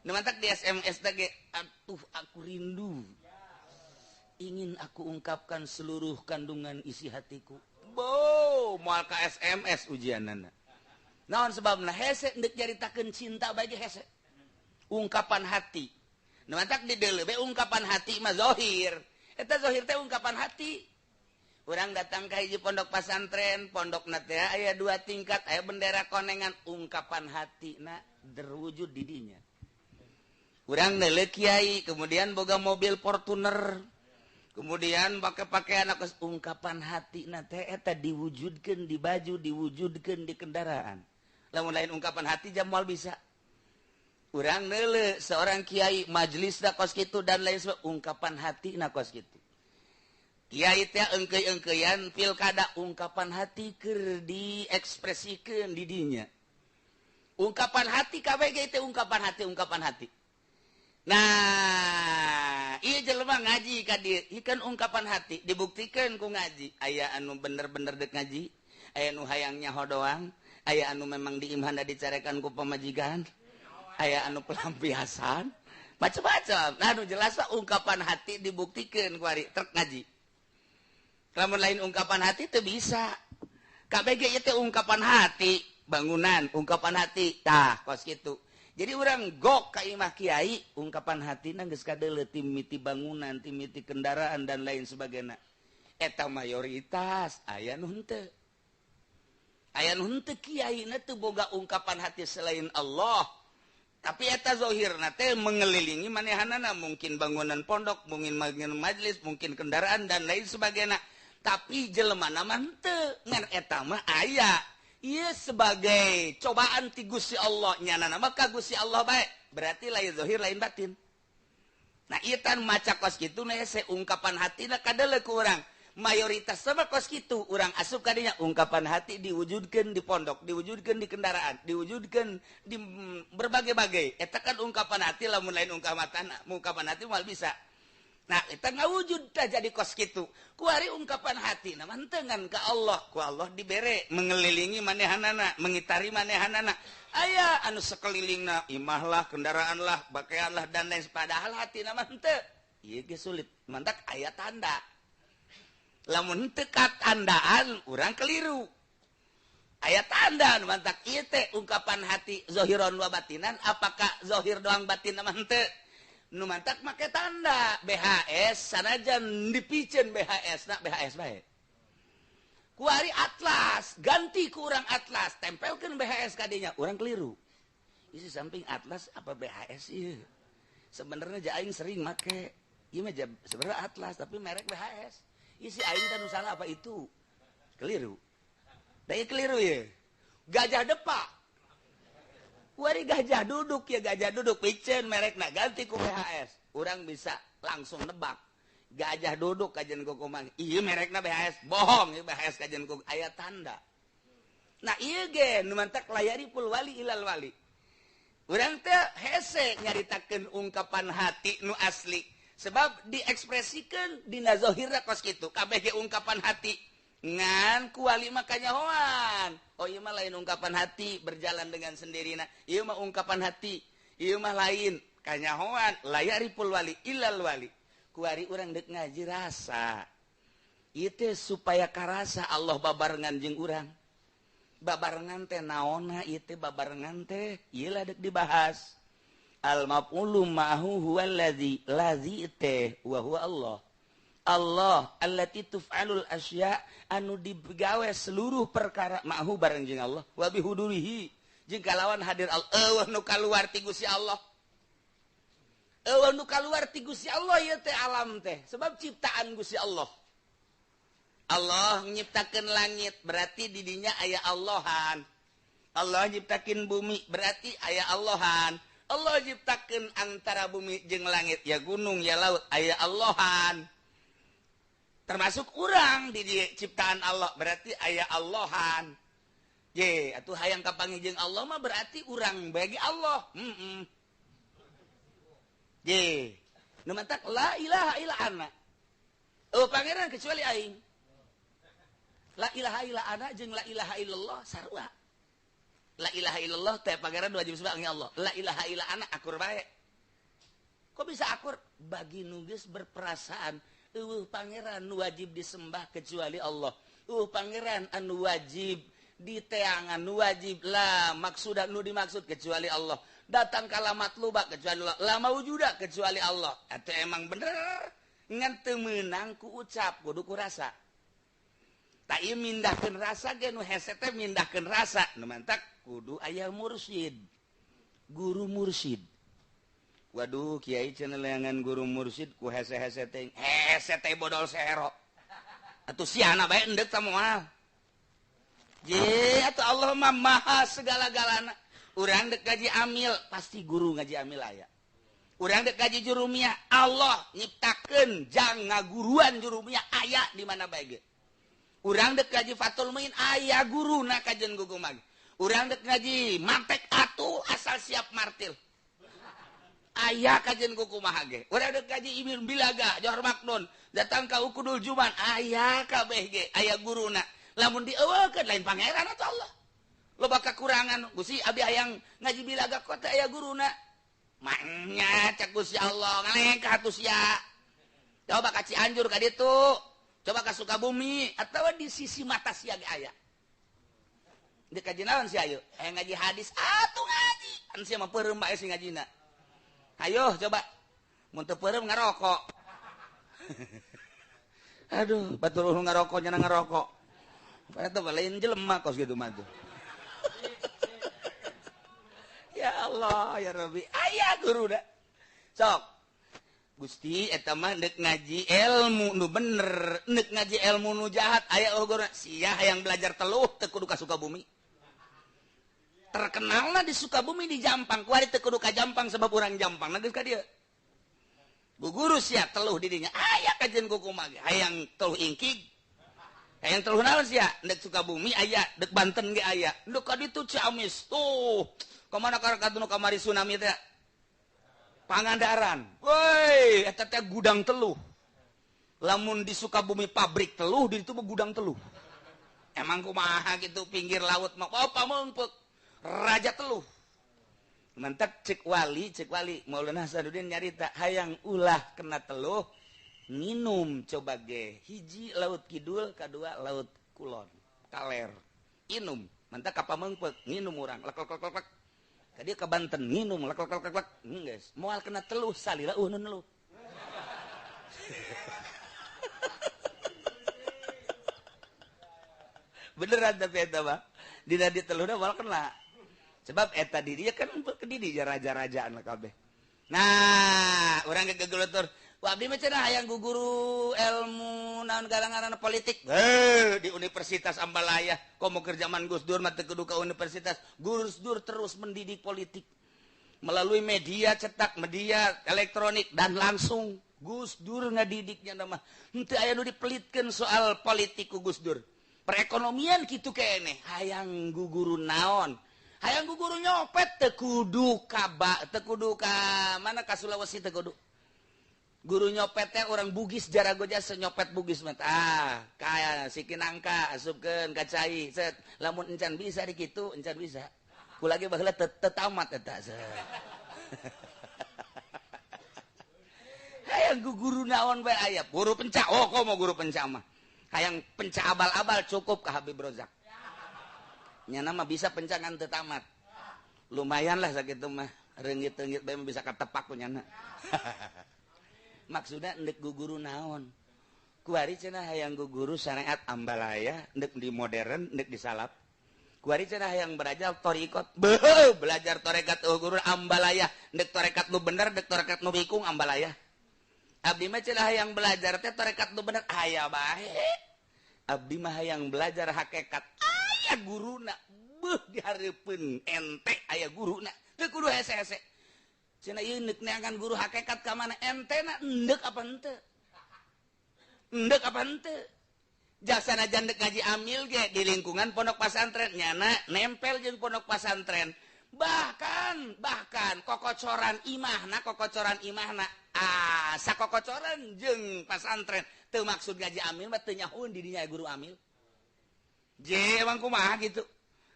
Nu mantak di SMS teh ge, atuh aku rindu. Ingin aku ungkapkan seluruh kandungan isi hatiku. Bo, moal ka SMS ujianana. Naon sebabna hese endek nyaritakeun cinta bae ge hese. Ungkapan hati. Nu mantak di deuleu be ungkapan hati mah zahir. Eta zahir teh ungkapan hati. Urang datang ka hiji pondok pasantren, pondokna teh aya 2 tingkat, aya bendera konengan, ungkapan hatina terwujud di dinya. Urang neuleuh kiai, kemudian boga mobil Fortuner, kemudian pakai pakaian aku, ungkapan hatina teh eta diwujudkeun di baju, diwujudkeun di kendaraan. Lamun lain ungkapan hati jam moal bisa. Urang neuleuh seorang kiai majelisna kos kitu dan lain sebagainya, ungkapan hatina kos kitu. Kiai teh engkeuy-engkeuyan pilkada, ungkapan hati keur diekspresikeun di dinya. Ungkapan hati KBG teh ungkapan hati, ungkapan hati. Nah, ieu jelema ngaji ka dieu, ieu kan ungkapan hati dibuktikeun ku ngaji. Aya anu bener-bener dek ngaji, aya anu hayang nyaho doang, aya anu memang diimhana dicarekan ku pamajikan, aya anu pelampiasan, macam-macam. Nah, anu jelas ungkapan hati dibuktikeun ku ari trek ngaji. Lamun lain ungkapan hati teu bisa. KBG ieu teh ungkapan hati, bangunan ungkapan hati, tah kos kitu. Jadi orang gok ka imah kiai, ungkapan hatina geus kadeuleu timiti bangunan, timiti kendaraan dan lain sebagainya. Eta mayoritas aya nu henteu. Aya nu henteu kiaina teu boga ungkapan hati selain Allah. Tapi eta zahirna teh mengelilingi manehanana, mungkin bangunan pondok, mungkin bangunan majelis, mungkin kendaraan dan lain sebagainya. Tapi jelemana mah henteu, ngan eta mah aya. Ieu sebagai cobaan ti Gusti Allah, nyanana mah ka Gusti Allah bae. Berarti lain zahir lain batin. Nah, ieu tan maca kos kitu na hese ungkapan hatina kadeuleu ku urang. Mayoritas sama kos kitu urang asup ka dinya, ungkapan hati diwujudkeun di pondok, diwujudkeun di kendaraan, diwujudkeun di berbagai-bagai. Eta kan ungkapan hati, lamun lain ungkapan hati moal bisa. Nah, eta ngawujud tah jadi kos kitu. Kuari ungkapan hati na mah ngan ka Allah, ku Allah dibere mengelilingi manehanana, mengitari manehanana. Aya anu sekelilingna imah lah, kendaraan lah, pakaian lah dan lain, padahal hatina mah henteu. Ieu ge sulit, mantak aya tanda. Lamun henteu katandaan urang keliru. Aya tanda nu mantak ieu teh ungkapan hati zahiron wa batinan, apakah zahir doang batin mah henteu? Nu mantak make tanda BHS sanajan dipiceun BHS na BHS bae. Kuari atlas, ganti ku urang atlas, tempelkeun BHS ka dinya, urang keliru. Isi samping atlas apa BHS ieu? Sebenarnya ja aing sering make. Ieu mah sebenarnya atlas tapi merek BHS. Isi aing teh nu salah apa itu? Keliru. Da ieu keliru ye. Gajah depak. Kuari gajah duduk ya, gajah duduk piceun merekna ganti ku BHS. Urang bisa langsung nebak. Gajah duduk kajian ku kumang. Ieu merekna BHS, bohong ieu BHS kajian ku aya tanda. Nah ieu ge nu mantak layari pul wali ilal wali. Urang teh hese nyaritakeun ungkapan hati nu asli. Sebab diekspresikeun dina zahirna kos kitu. Kabeh ge ungkapan hati. Ngan ku wali mah kanyahoan. Oh ieu mah lain ungkapan hati berjalan dengan sendirina. Ieu mah ungkapan hati. Ieu mah lain kanyahoan layari pul wali ilal wali. Kuari urang dek ngaji rasa. Ieu teh supaya karasa Allah babarengan jeung urang. Babarengan teh naonna ieu teh babarengan teh ieu lah dek dibahas. Al maf'ulu ma'hu huwal ladzi, ladzi teh wa huwa Allah. Allah allati tuf'alul asya anu digawe seluruh perkara ma'hu bareng jeung Allah wa bihudurihi jeung kalawan hadir Allah. Eueuh nu kaluar ti Gusti Allah. Eueuh nu kaluar ti Gusti Allah ieu teh alam teh sebab ciptaan Gusti Allah. Allah nyiptakeun langit berarti di dinya aya Allahan. Allah nyiptakeun bumi berarti aya Allahan. Allah nyiptakeun antara bumi jeung langit ya gunung ya laut aya Allahan. Termasuk urang di ciptaan Allah berarti aya Allahan. Ye, atuh hayang kapanggih jeung Allah mah berarti urang bagi Allah. Ye, nu mantak la ilaha illa ana. Oh pangeran kecuali aing. La ilaha illa ana jeung la ilaha illallah sarua. La ilaha illallah teh pangeran wajib sebab Allah. La ilaha illa ana akur bae. Kok bisa akur? Bagi nu geus berperasaan eueuh pangeran nu wajib disembah kecuali Allah. Eueuh pangeran anu wajib diteangan, nu wajib la maksuda nu dimaksud kecuali Allah. Datang kalamat luba kecuali Allah, la maujuda kecuali Allah. Atau emang bener Ngan teu meunang ku ucap kudu ku rasa. Tak ieu mindahkeun rasa ge nu hese teh mindahkeun rasa. Nu mantak kudu aya mursyid. Guru mursyid. Waduh kiai cenah leangan guru mursyid ku hese-hese teh. Hese teh bodol sehero. Atuh siana bae endek ta moal. Je atuh Allah mah maha segala-galana. Urang dek ngaji amil pasti guru ngaji amil aya. Urang dek ngaji jurumiyah Allah nyiptakeun jang ngaguruan jurumiyah aya di mana bae ge. Urang dek ngaji Fathul Muin aya guruna kajen gugumag. Urang dek ngaji mantek atuh asal siap martil. Aya kajen kumaha ge. Urang dek ngaji Ibnu Bilaga Johor Maknun datang ka Ukudul Juman aya kabeh ge aya guruna. Lamun dieuweukeun lain pangeran atuh Allah. Loba kakurangan Gusti abi hayang ngaji Bilaga kota aya guruna. Maknya cek Gusti Allah ngalengkah atuh sia. Coba ka Cianjur ka ditu, coba ka Sukabumi atawa di sisi mata sia ge aya. Dek kaji naon sia ayo? Hayang ngaji hadis atuh ngaji. Kan sia mah peureum bae sing ngajina. Ayo coba mun teu peureum ngarokok. Aduh, batur ulun ngarokok nya ngarokok. Eta lain jelema kos kitu mah tuh. Ya Allah, ya Rabbi. Aya guru da. Sok. Gusti eta mah deuk ngaji ilmu nu bener, deuk ngaji ilmu nu jahat aya guru sia hayang belajar teluh teu kudu ka Sukabumi. Terkenalna di Sukabumi di Jampang, kuari teu kudu ka Jampang sebab urang Jampang na geus ka dieu. Bu guru sia teluh di dinya aya kajen kukumaha ge hayang teluh ingkig. Hayang teluh naon sia? Deuk Sukabumi aya, deuk Banten ge aya. Deuk ka ditu Ciamis. Tuh, ka mana ka nu kamari tsunami teh? Pangandaran. Woi, eta teh gudang teluh. Lamun di Sukabumi pabrik teluh, di ditu mah gudang teluh. Emang kumaha gitu pinggir laut mah oh pameungpeuk. Raja teluh. Mantak cek wali Maulana Hasanuddin nyarita hayang ulah kena teluh minum coba ge hiji laut kidul kadua laut kulon kaler inum mantak ka pameungpeuk nginum urang lek lek lek lek ka dieu ka Banten nginum lek lek lek lek geus moal kena teluh salila eueuh nu neluh. Beneran tapi eta mah dina diteluhna moal kena sebab eta di dieu kan ke di raja-rajaan kabeh. Nah urang gegegelutur wah abdi mah cenah hayang guguru ilmu naon galangaran politik. Heuh di Universitas Ambalaya komo keur zaman Gus Dur mah teu kudu ka universitas. Gus Dur terus mendidik politik melalui media cetak, media elektronik dan langsung Gus Dur ngadidiknya mah. Henteu aya nu dipelitkeun soal politik ku Gus Dur. Perekonomian kitu keneh hayang guguru naon? Hayang guguru nyopet teu kudu ka teu kudu ka mana ka Sulawesi teu kudu. Guru nyopet teh orang Bugis jarago jasa nyopet Bugis mah. Ah, kaya si kinangka asupkeun ka cai. Set, lamun encan bisa di kitu, encan bisa. Ku lagi baheula teu tamat eta. Hayang guru naon bae aya, guru pencak. Oh, komo guru pencak mah. Hayang pencak abal-abal cukup ka Habib Rozak. Nyana mah bisa pencak ngan teu tamat. Lumayan lah sakitu mah. Reungit-reungit bae mah bisa katepak ku nyana. Maksudna endek guguru naon kuari cenah hayang guguru syariat Ambalaya endek di modern endek di salaf kuari cenah hayang belajar torikot beuh belajar torekat guru Ambalaya endek torekat nu bener endek torekat nu bikung Ambalaya abdi mah cenah hayang belajar teh torekat nu bener aya bae abdi mah hayang belajar hakikat aya guruna beuh dihareupeun ente aya guruna teu kudu hese-hese cenah ieu neuk neangan guru hakikat ka mana ente na endek apa henteu endek apa henteu jasana jandek ngaji amil ge di lingkungan pondok pasantren nyana nempel jeung pondok pasantren bahkan kokocoran imahna ah sakokocoran jeung pasantren teu maksud ngaji amil mah teu nyahoeun di dinya guru amil je emang kumaha gitu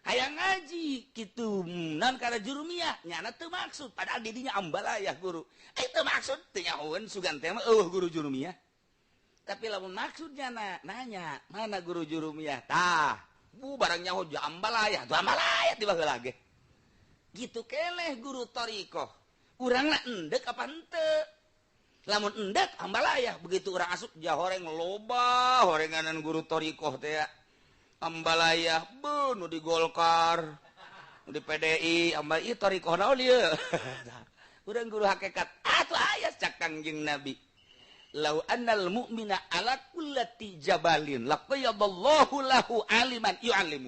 hayang ngaji kitu non kana jurumiyah nyana teu maksud padahal didinya Ambalaya guru teu maksud teu nyahoeun sugan teh mah eueuh guru jurumiyah tapi lamun maksudnya nanya mana guru jurumiyah tah bu barang nyaho Ambalaya tuh Ambalaya tiba heula ge gitu keleh guru thariqah urangna endek apa henteu Lamun endek ambalaya begitu urang asup jahoreng loba horenganan guru thoriqoh teh ambalaya beuh nu di Golkar, nu di PDI, ambal ieu thoriqoh naon ieu. Urang guru hakikat atuh aya cak Kangjeng Nabi. Lau annal mu'mina ala kullati jabalin laqayyadallahu lahu aliman yu'allimu.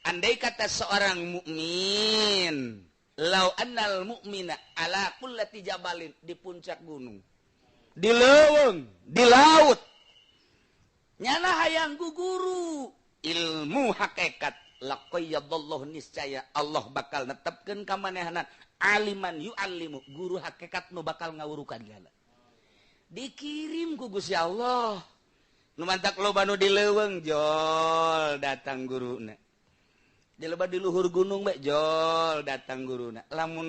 Andai kata seorang mukmin, lau annal mu'mina ala kullati jabalin, di puncak gunung, di leuweung, di laut, nyana hayang ku guru ilmu hakikat, laqayyadallahu niscaya Allah bakal netepkeun ka manehna aliman yu'allimu, guru hakikat nu bakal ngawurukan nyana. Dikirim ku Gusti Allah. Nu mantak loba nu di leuweung jol datang guruna. Di loba di luhur gunung bae jol datang guruna. Lamun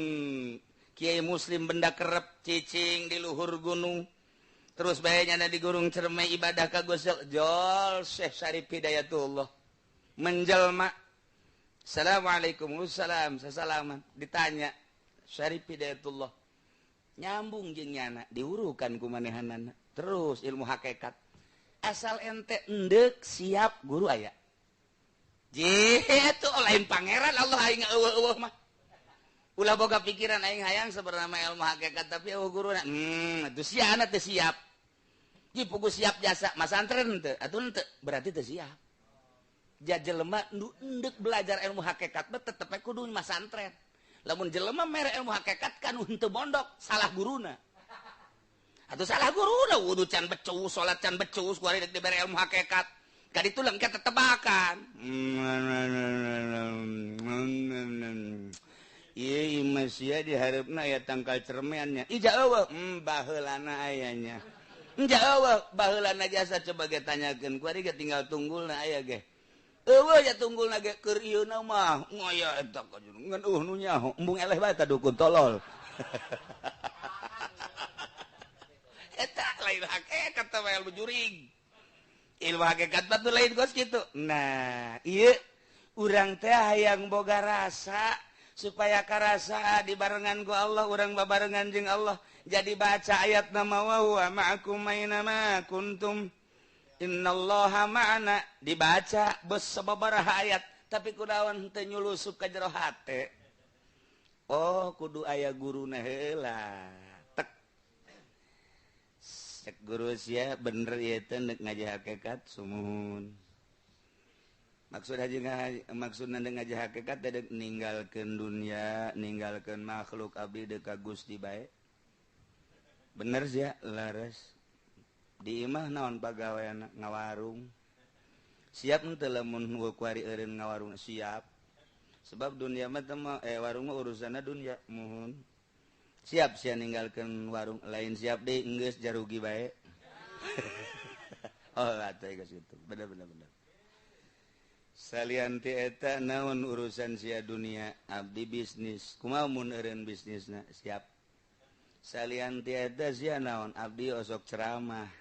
Kiai Muslim benda kerep cicing di luhur gunung terus bae nyana di gunung Cermai ibadah ka Gusti Allah, jol Syekh Syarif Hidayatullah menjelma. Assalamualaikum wassalam, sasalaman. Ditanya Syarif Hidayatullah nyambung jeung nyana diurukan ku manehanana terus ilmu hakikat. Asal ente endek siap guru aya. Jitu lain pangeran Allah aing eueuh-eueuh mah. Ulah boga pikiran aing hayang sebenarnya ilmu hakikat tapi eueuh guruna. Atuh siana teu siap. Ji pugu siap jasa masantren teu atuh henteu berarti teu siap. Ja jelema nu endek belajar ilmu hakikat mah tetep kudu masantren. Lamun jelema mere ilmu hakikat kan henteu mondok salah guruna. Atuh salah guruna wudu can becus, salat can becus, kuari dek dibere ilmu hakikat. Ka ditu lengket tetebakan. Ieu imah sia dihareupna aya tangkal cermeannya. Ija eueuh, baheulana aya nya. Ija eueuh, baheulana jasa coba ge tanyakeun kuari ge tinggal tunggulna aya ge. Eueuh ya tunggulna ge keur ieu na mah ngoya eta ngan eueuh nu nyaho embung eleh bae ta dukun tolol. Eta lain hakikat teh ilmu jurig. Ilmu hakikat mah lain kos kitu. Nah, ieu urang teh hayang boga rasa supaya karasa dibarengan ku Allah, urang babarengan jeung Allah. Jadi baca ayat nama wa huwa ma'akum aina ma kuntum. Innallaha ma'ana dibaca bes sababaraha ayat tapi kunaon teu nyulusup ka jero hate. Oh, kudu aya guruna heula. Tek. Cek guru sia bener ieu teh neuk ngaji hakikat sumuhun. Maksud haji maksudna ngaji hakikat teh deuk ninggalkeun dunya, ninggalkeun makhluk abdi deuk ka Gusti bae. Bener sia laras. Di imah naon pagawean ngawarung. Siap henteu lamun kuari eureun ngawarung siap. Sebab dunia mah teh warung mah urusanna dunia muhun. Siap sia ninggalkeun warung lain siap deui enggeus jarugi bae. Oh atuh geus kitu. Bener bener bener. Salian ti eta naon urusan sia dunia abdi bisnis. Kumaha mun eureun bisnisna siap. Salian ti eta sia naon abdi osok ceramah.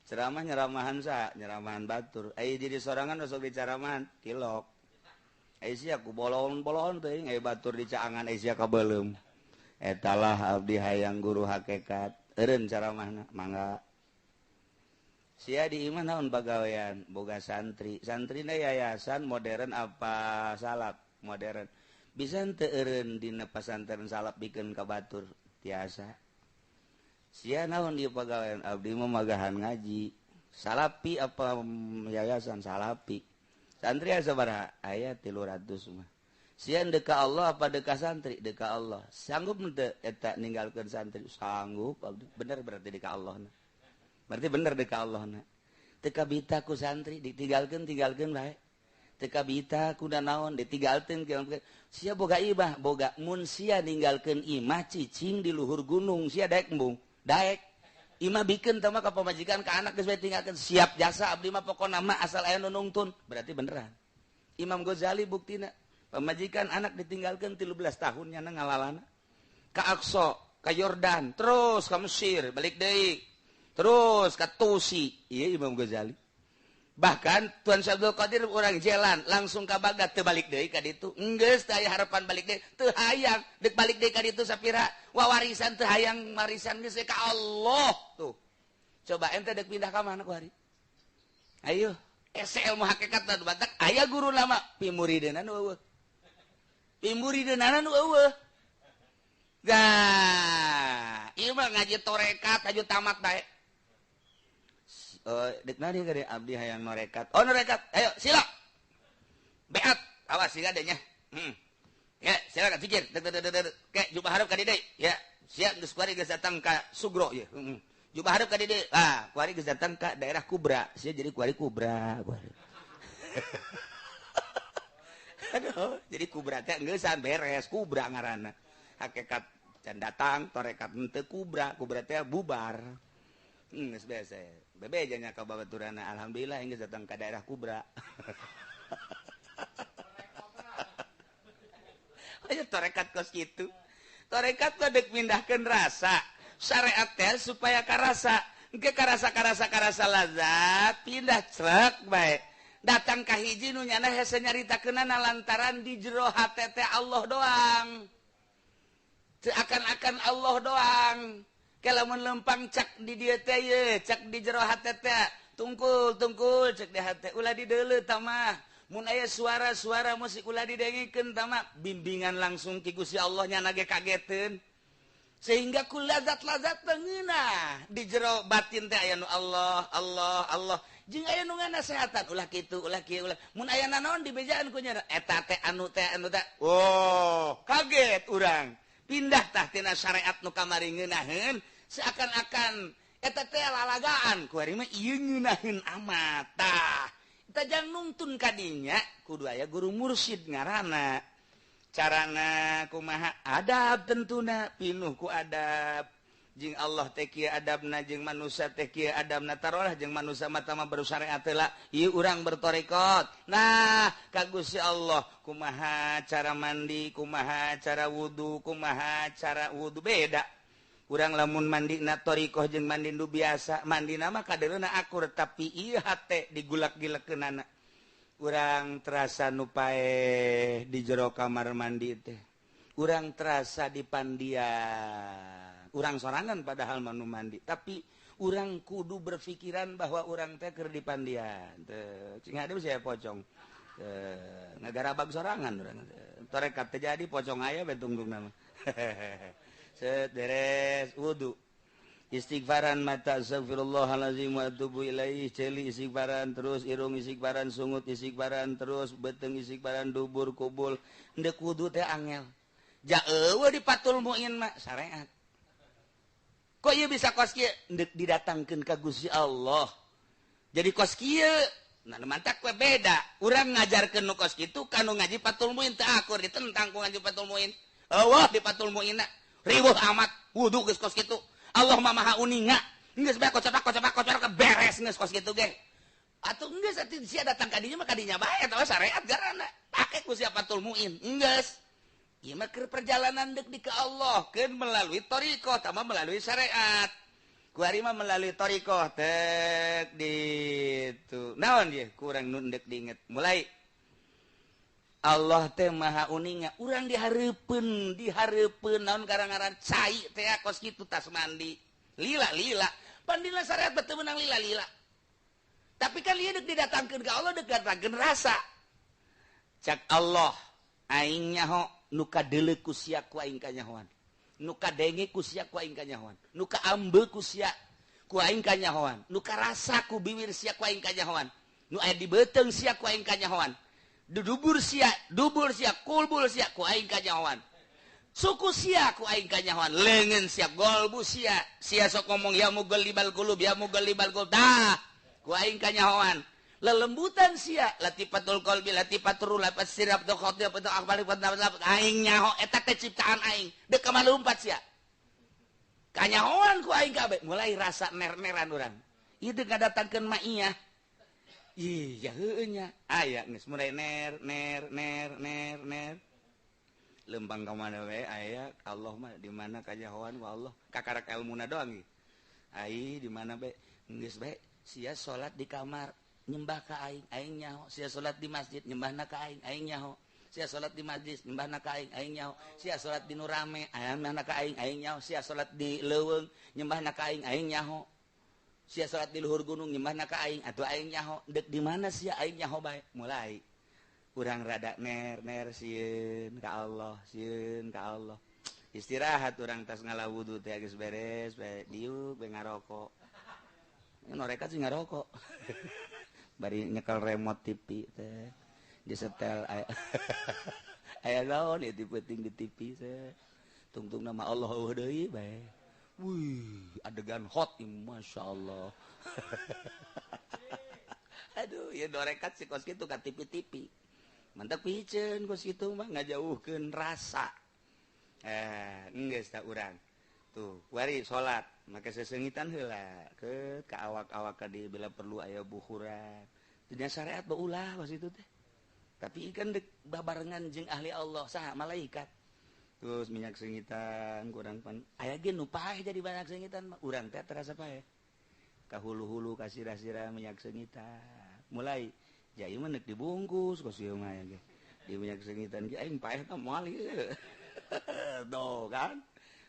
Ceramah nyeramahan sa, nyeramahan batur. Ai jadi sorangan osok dicaramahan, tilok. Ai sia ku bolon-bolon teuing ai batur dicaangan ai sia kabeuleum. Eta lah abdi hayang guru hakikat. Eureun ceramahna, mangga. Sia di imah naon pagawean, boga santri. Santrina yayasan modern apa salaf? Modern. Bisa henteu eureun dina pasantren salaf bikeun ka batur? Tiasa. Sia naon di pagawean abdi mah magahan ngaji. Salapi apa yayasan salapi. Santri sabaraha? Aya 300 mah. Sia deka Allah apa deka santri? Deka Allah. Sanggup henteu eta ninggalkeun santri? Sanggup abdi. Bener berarti deka Allah na. Berarti bener deka Allah na. Teu kabita ku santri ditinggalkeun tinggalkeun bae. Teu kabita ku naon ditinggalkeun. Sia boga imah, boga mun sia ninggalkeun imah cicing di luhur gunung sia daek embung. Daek imah bikeun teh mah ka pamajikan ka anak geus bae tinggalkeun siap jasa abdi mah pokona mah asal aya nu nungtun berarti beneran. Imam Ghazali buktina pamajikan anak ditinggalkeun 13 tahun nyana ngalalana ka Aqsa, ka Yordan, terus ka Mesir, balik deui. Terus ka Tusi. Ieu Imam Ghazali. Bahkan Tuan Syekh Abdul Qadir urang jalan langsung ka Baghdad teu balik deui ka ditu. Enggeus teu aya harapan balik deui, teu hayang deuk balik deui ka ditu sapira wawarisan teu hayang warisan geus ka Allah tuh. Coba ente deuk pindah ka mana ku hari? Ayo, ese ilmu hakikat nu batak aya guru lama pimurideuna nu eueuh. Pimurideunana nu eueuh. Dah, ieu mah ngaji torekat aju tamat bae. Dek nari gede abdi hayang norekat. Oh norekat, ayo sila. Beat, awas sila deh nya. Ya, silakan zikir. Dek dek dek dek. Ke jumpa harap ka dieu. Ya, siap geus kuari geus datang ka Sugro ya. Jumpa harap ka dieu. Ah, kuari geus datang ka daerah Kubra. Sia jadi kuari Kubra, kuari. Aduh, jadi Kubra teh geusan beres, Kubra ngaranna. Hakikat can datang, torekat henteu Kubra, Kubra teh bubar. Geus biasa. Bebe nya ka babaturana, alhamdulillah geus datang ka daerah Kubra. Ayo torekat kos kitu. Torekat mah deuk mindahkeun rasa. Syariat teh supaya karasa. Engke karasa-karasa-karasa lazat, pindah crek bae. Datang ka hiji nu nyana hese nyaritakeunana lantaran di jero hate teh Allah doang. Teu akan-akan Allah doang. Lamun lempang cak di dieu teh ye, cak di jero hate teh, tungkul-tungkul cek di hate, ulah dideuleu tamah. Mun aya suara-suara musik ulah didengikeun tamah, bimbingan langsung ki Gusti Allah nya ge kageteun. Sehingga ku lazat-lazat ngeunah di jero batin teh aya nu Allah, Allah, Allah. Jeung aya nu nganasehatan ulah kitu, ulah kieu, ulah. Mun aya nanaon dibejaan ku nya eta teh anu teh anu teh. Oh, kaget urang. Pindah tah tina syariat nu kamari ngeunaheun seakan-akan eta teh lalagaan ku ari mah ieu ngeunaheun amat tah. Eta jang nungtun kadinya kudu aya guru mursyid ngaranna. Carana kumaha adab tentuna pinuh ku adab. Jeung Allah teh kieu adabna jeung manusia teh kieu adabna tarolah jeung manusia mah tama bersyariat heula ieu urang bertorekot. Nah, ka Gusti Allah kumaha cara mandi, kumaha cara wudu, kumaha cara wudu beda. Urang lamun mandi na torikoh jeung mandi nu biasa, mandi na mah kadeuleuna akur tapi ieu hate digulak-gilekeunana. Urang terasa nu paeh di jero kamar mandi teh. Urang terasa di pandian. Urang sorangan padahal mah nu mandi, tapi urang kudu berpikiran bahwa urang teh keur di pandian. Teu cing hade saya pocong. Ngagarabag sorangan urang. Torekat teh jadi pocong aya betungtungna mah. Set beres wudu. Istighfaran mata astagfirullahalazim wa atubu ilaih, ceuli istighfaran terus, irung istighfaran, sungut istighfaran terus, beuteung istighfaran, dubur kubul. Endek wudu teh angel. Ja eueuh di Fathul Muin mah syariat. Kok ieu bisa kos kieu? Endek didatangkeun ka Gusti Allah. Jadi kos kieu, nah mantak we beda. Urang ngajarkeun nu kos kitu ka nu ngaji Fathul Muin teu akur ditentang ku ngaji Fathul Muin. Eueuh di Fathul Muinna riweuh amat wudu geus kos kitu. Allah mah maha uninga. Geus bae kocopak-kocopak beres geus kos kitu ge. Atuh geus atuh sia datang ka dinya mah ka dinya bae eta syariat garana. Pake ku sia Fathul Muin. Geus. Ieu mah keur perjalanan deuk di ka Allah keun melalui thariqah tama melalui syariat. Ku ari mah melalui thariqah tek ditu. Naon ieu kurang nu deuk diinget. Mulai Allah teh maha uninga, urang dihareupeun, dihareupeun naon gara-gara cai teh kos kitu tas mandi. Lila-lila. Pandina syariat teu meunang lila-lila. Tapi kan ieu deuk didatangkeun ka Allah deuk datangkeun rasa. Cak Allah aing nyaho nu kadeuleu ku sia ku aing kanyahoan, nu kadenge ku sia ku aing kanyahoan, nu kaambe ku sia ku aing kanyahoan, nu karasa ku biwir sia ku aing kanyahoan, nu aya di beuteung sia ku aing kanyahoan, dubur sia, kulbul sia ku aing kanyahoan, suku sia ku aing kanyahoan, leungeun sia, golbu sia, sia sok ngomong ya mugallibal qulub, ya mugallibal qulub, tah ku aing kanyahoan. Lelembutan sia latifatul qalbi latifatul ruh lafat sirab tu khatib tu akbal aing nyaho eta teh ciptaan aing deuk ka malumpat sia kanyahoan ku aing kabeh mulai rasa ner-neran urang ieu deuk ngadatangkeun maiyah ih ya heueuh nya aya geus mulai ner ner ner ner ner lempang ka mana we aya Allah mah di mana kanyahoan ku Allah kakarak elmuna doang ieu ai di mana bae geus bae sia salat di kamar Nyembah ka aing, aing nyaho. Sia salat di masjid nyembahna ka aing, aing nyaho. Sia salat di majlis nyembahna ka aing, aing nyaho. Sia salat di nu rame nyembahna ka aing, aing nyaho. Sia salat di leuweung nyembahna ka aing, aing nyaho. Sia salat di luhur gunung nyembahna ka aing, atuh aing nyaho. Dek di mana sia aing nyaho bae. Mulai urang rada ner-ner sieun ka Allah, sieun ka Allah. Istirahat urang tas ngala wudu teh geus beres, bae diuk bae ngarokok. Norekat sih ngarokok. Bari nyekel remote TV teh. Disetel aya naon ieu penting di TV teh. Tungtung nama Allah eueuh deui bae. Wih, adegan hot masyaallah. Aduh, ieu norekat sih kos kitu ka TV-TV. Mantap piceun kos kitu mah ngajauhkeun rasa. Geus tah urang. Tuh, wari salat make sesengitan heula ke ka awak-awak ka di bila perlu aya buhuran. Dunya syariat beulah kos kitu teh. Tapi kan dek babarengan jeung ahli Allah saha malaikat. Terus minyak sengitan kurang pan aya ge nu paeh jadi banyak sengitan mah urang teh terasa paeh. Ka hulu-hulu ka sirah-sirah minyak sengitan. Mulai jai mah neuk dibungkus kos ieu mah ge. Di minyak sengitan ge aing paeh tah moal ieu. Tuh kan.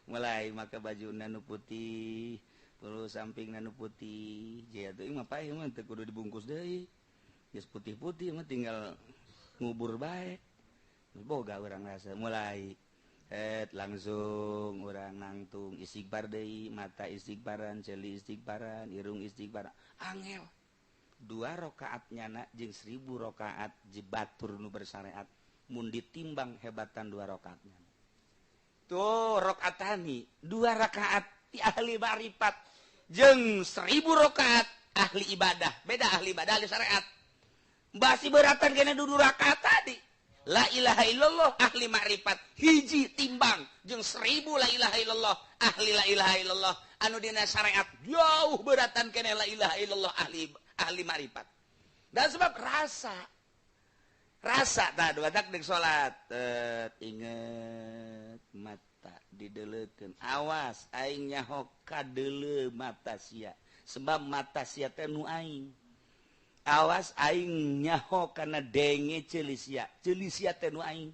Mulai make baju nu putih, terus samping nu putih. Jaya tuh mah paeh mah teu kudu dibungkus deui. Geus putih-putih mah tinggal ngubur bae. Boga urang rasa mulai langsung urang nangtung istighfar deui, mata istighfaran, ceuli istighfaran, irung istighfar. Angel. 2 rakaat nyana jeung 1000 rakaat jebatur nu bersyariat mun ditimbang hebatan 2 rakaat nyana. Tuh rakaatani 2 rakaat ti ahli ma'rifat jeung 1000 rakaat ahli ibadah. Beda ahli ibadah ahli syariat. Basi beratan kena 2 rakaat tadi. La ilaha illallah ahli ma'rifat hiji timbang jeung 1000 la ilaha illallah ahli la ilaha illallah anu dina syariat jauh beratan kena la ilaha illallah ahli ma'rifat. Dan sebab rasa tah dua tak dek salat inget mata didelekeun awas aing nyaho kadeuleu mata sia sebab mata sia teh nu aing. Awas aing nyaho kana denge ceuli sia teh nu aing.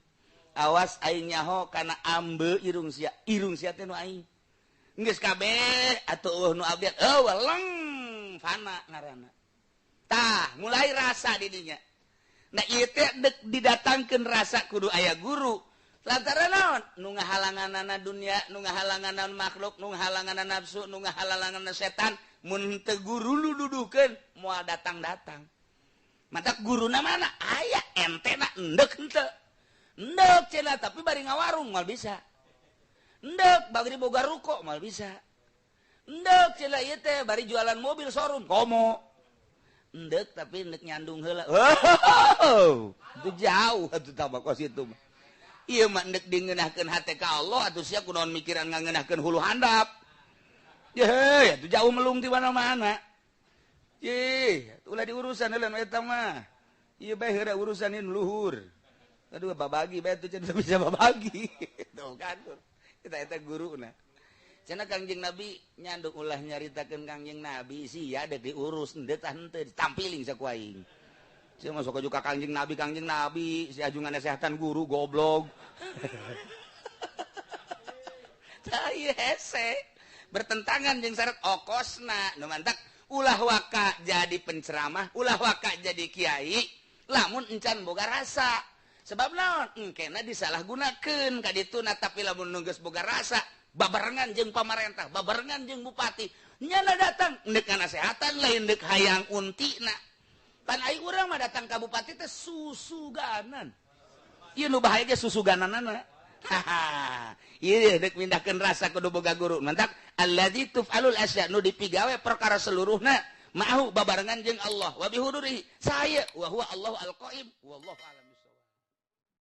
Awas aing nyaho kana ambe irung sia teh nu aing. Geus kabeh atuh eueuh nu abdi eueuh leng fana ngaranna. Tah mulai rasa di dinya. Nah ieu teh dek didatangkeun rasa kudu aya guru. Lantaran naon? Nu ngahalanganana dunia, nu ngahalanganana makhluk, nu ngahalanganana nafsu, nu ngahalanganana setan. Mun teu guru lu dudukeun moal datang-datang. Matak guruna mana? Aya entena endek henteu. Endek cenah tapi bari ngawarung moal bisa. Endek bari boga ruko moal bisa. Endek cenah ieu teh bari jualan mobil showroom komo. Endek tapi endek nyandung heula. Oh, itu jauh atuh tambah kos itu mah. Ieu mah endek dingeunahkeun hate ka Allah atuh sia kunaon mikiran ngangeunahkeun hulu handap. Ye, itu jauh melung di mana-mana. Ye, ulah diurusan heula nu eta mah. Ieu bae heula urusan ieu luhur. Aduh babagi bae atuh cenah bisa babagi. Tuh kan. Kita eta guruna. Cenah Kangjeng Nabi nyanduk ulah nyaritakeun Kangjeng Nabi sia dek diurus henteu tah henteu ditampiling saku aing. Sia masuk ka Kangjeng Nabi si ajungan nasehatan guru goblok. Tah ieu hese. Bertentangan jeung syarat okosna nu mantak ulah waka jadi penceramah ulah waka jadi kiai lamun encan boga rasa sebab naon engkena disalahgunakeun ka dituna tapi lamun nu geus boga rasa babarengan jeung pamarentah babarengan jeung bupati nyana datang ndek nasehatan lain ndek hayang untina pan ai urang mah datang ka bupati teh susuganan ieu nu bahaya ge susugananana. Haha, ieu dek mindahkeun rasa kudu boga guru. Mantak allazi tuf'alul asya nu dipigawe perkara seluruhna ma'ahu babarengan jeung Allah wa bihudurihi saya wa huwa Allahu al-qaim wallahu a'lam.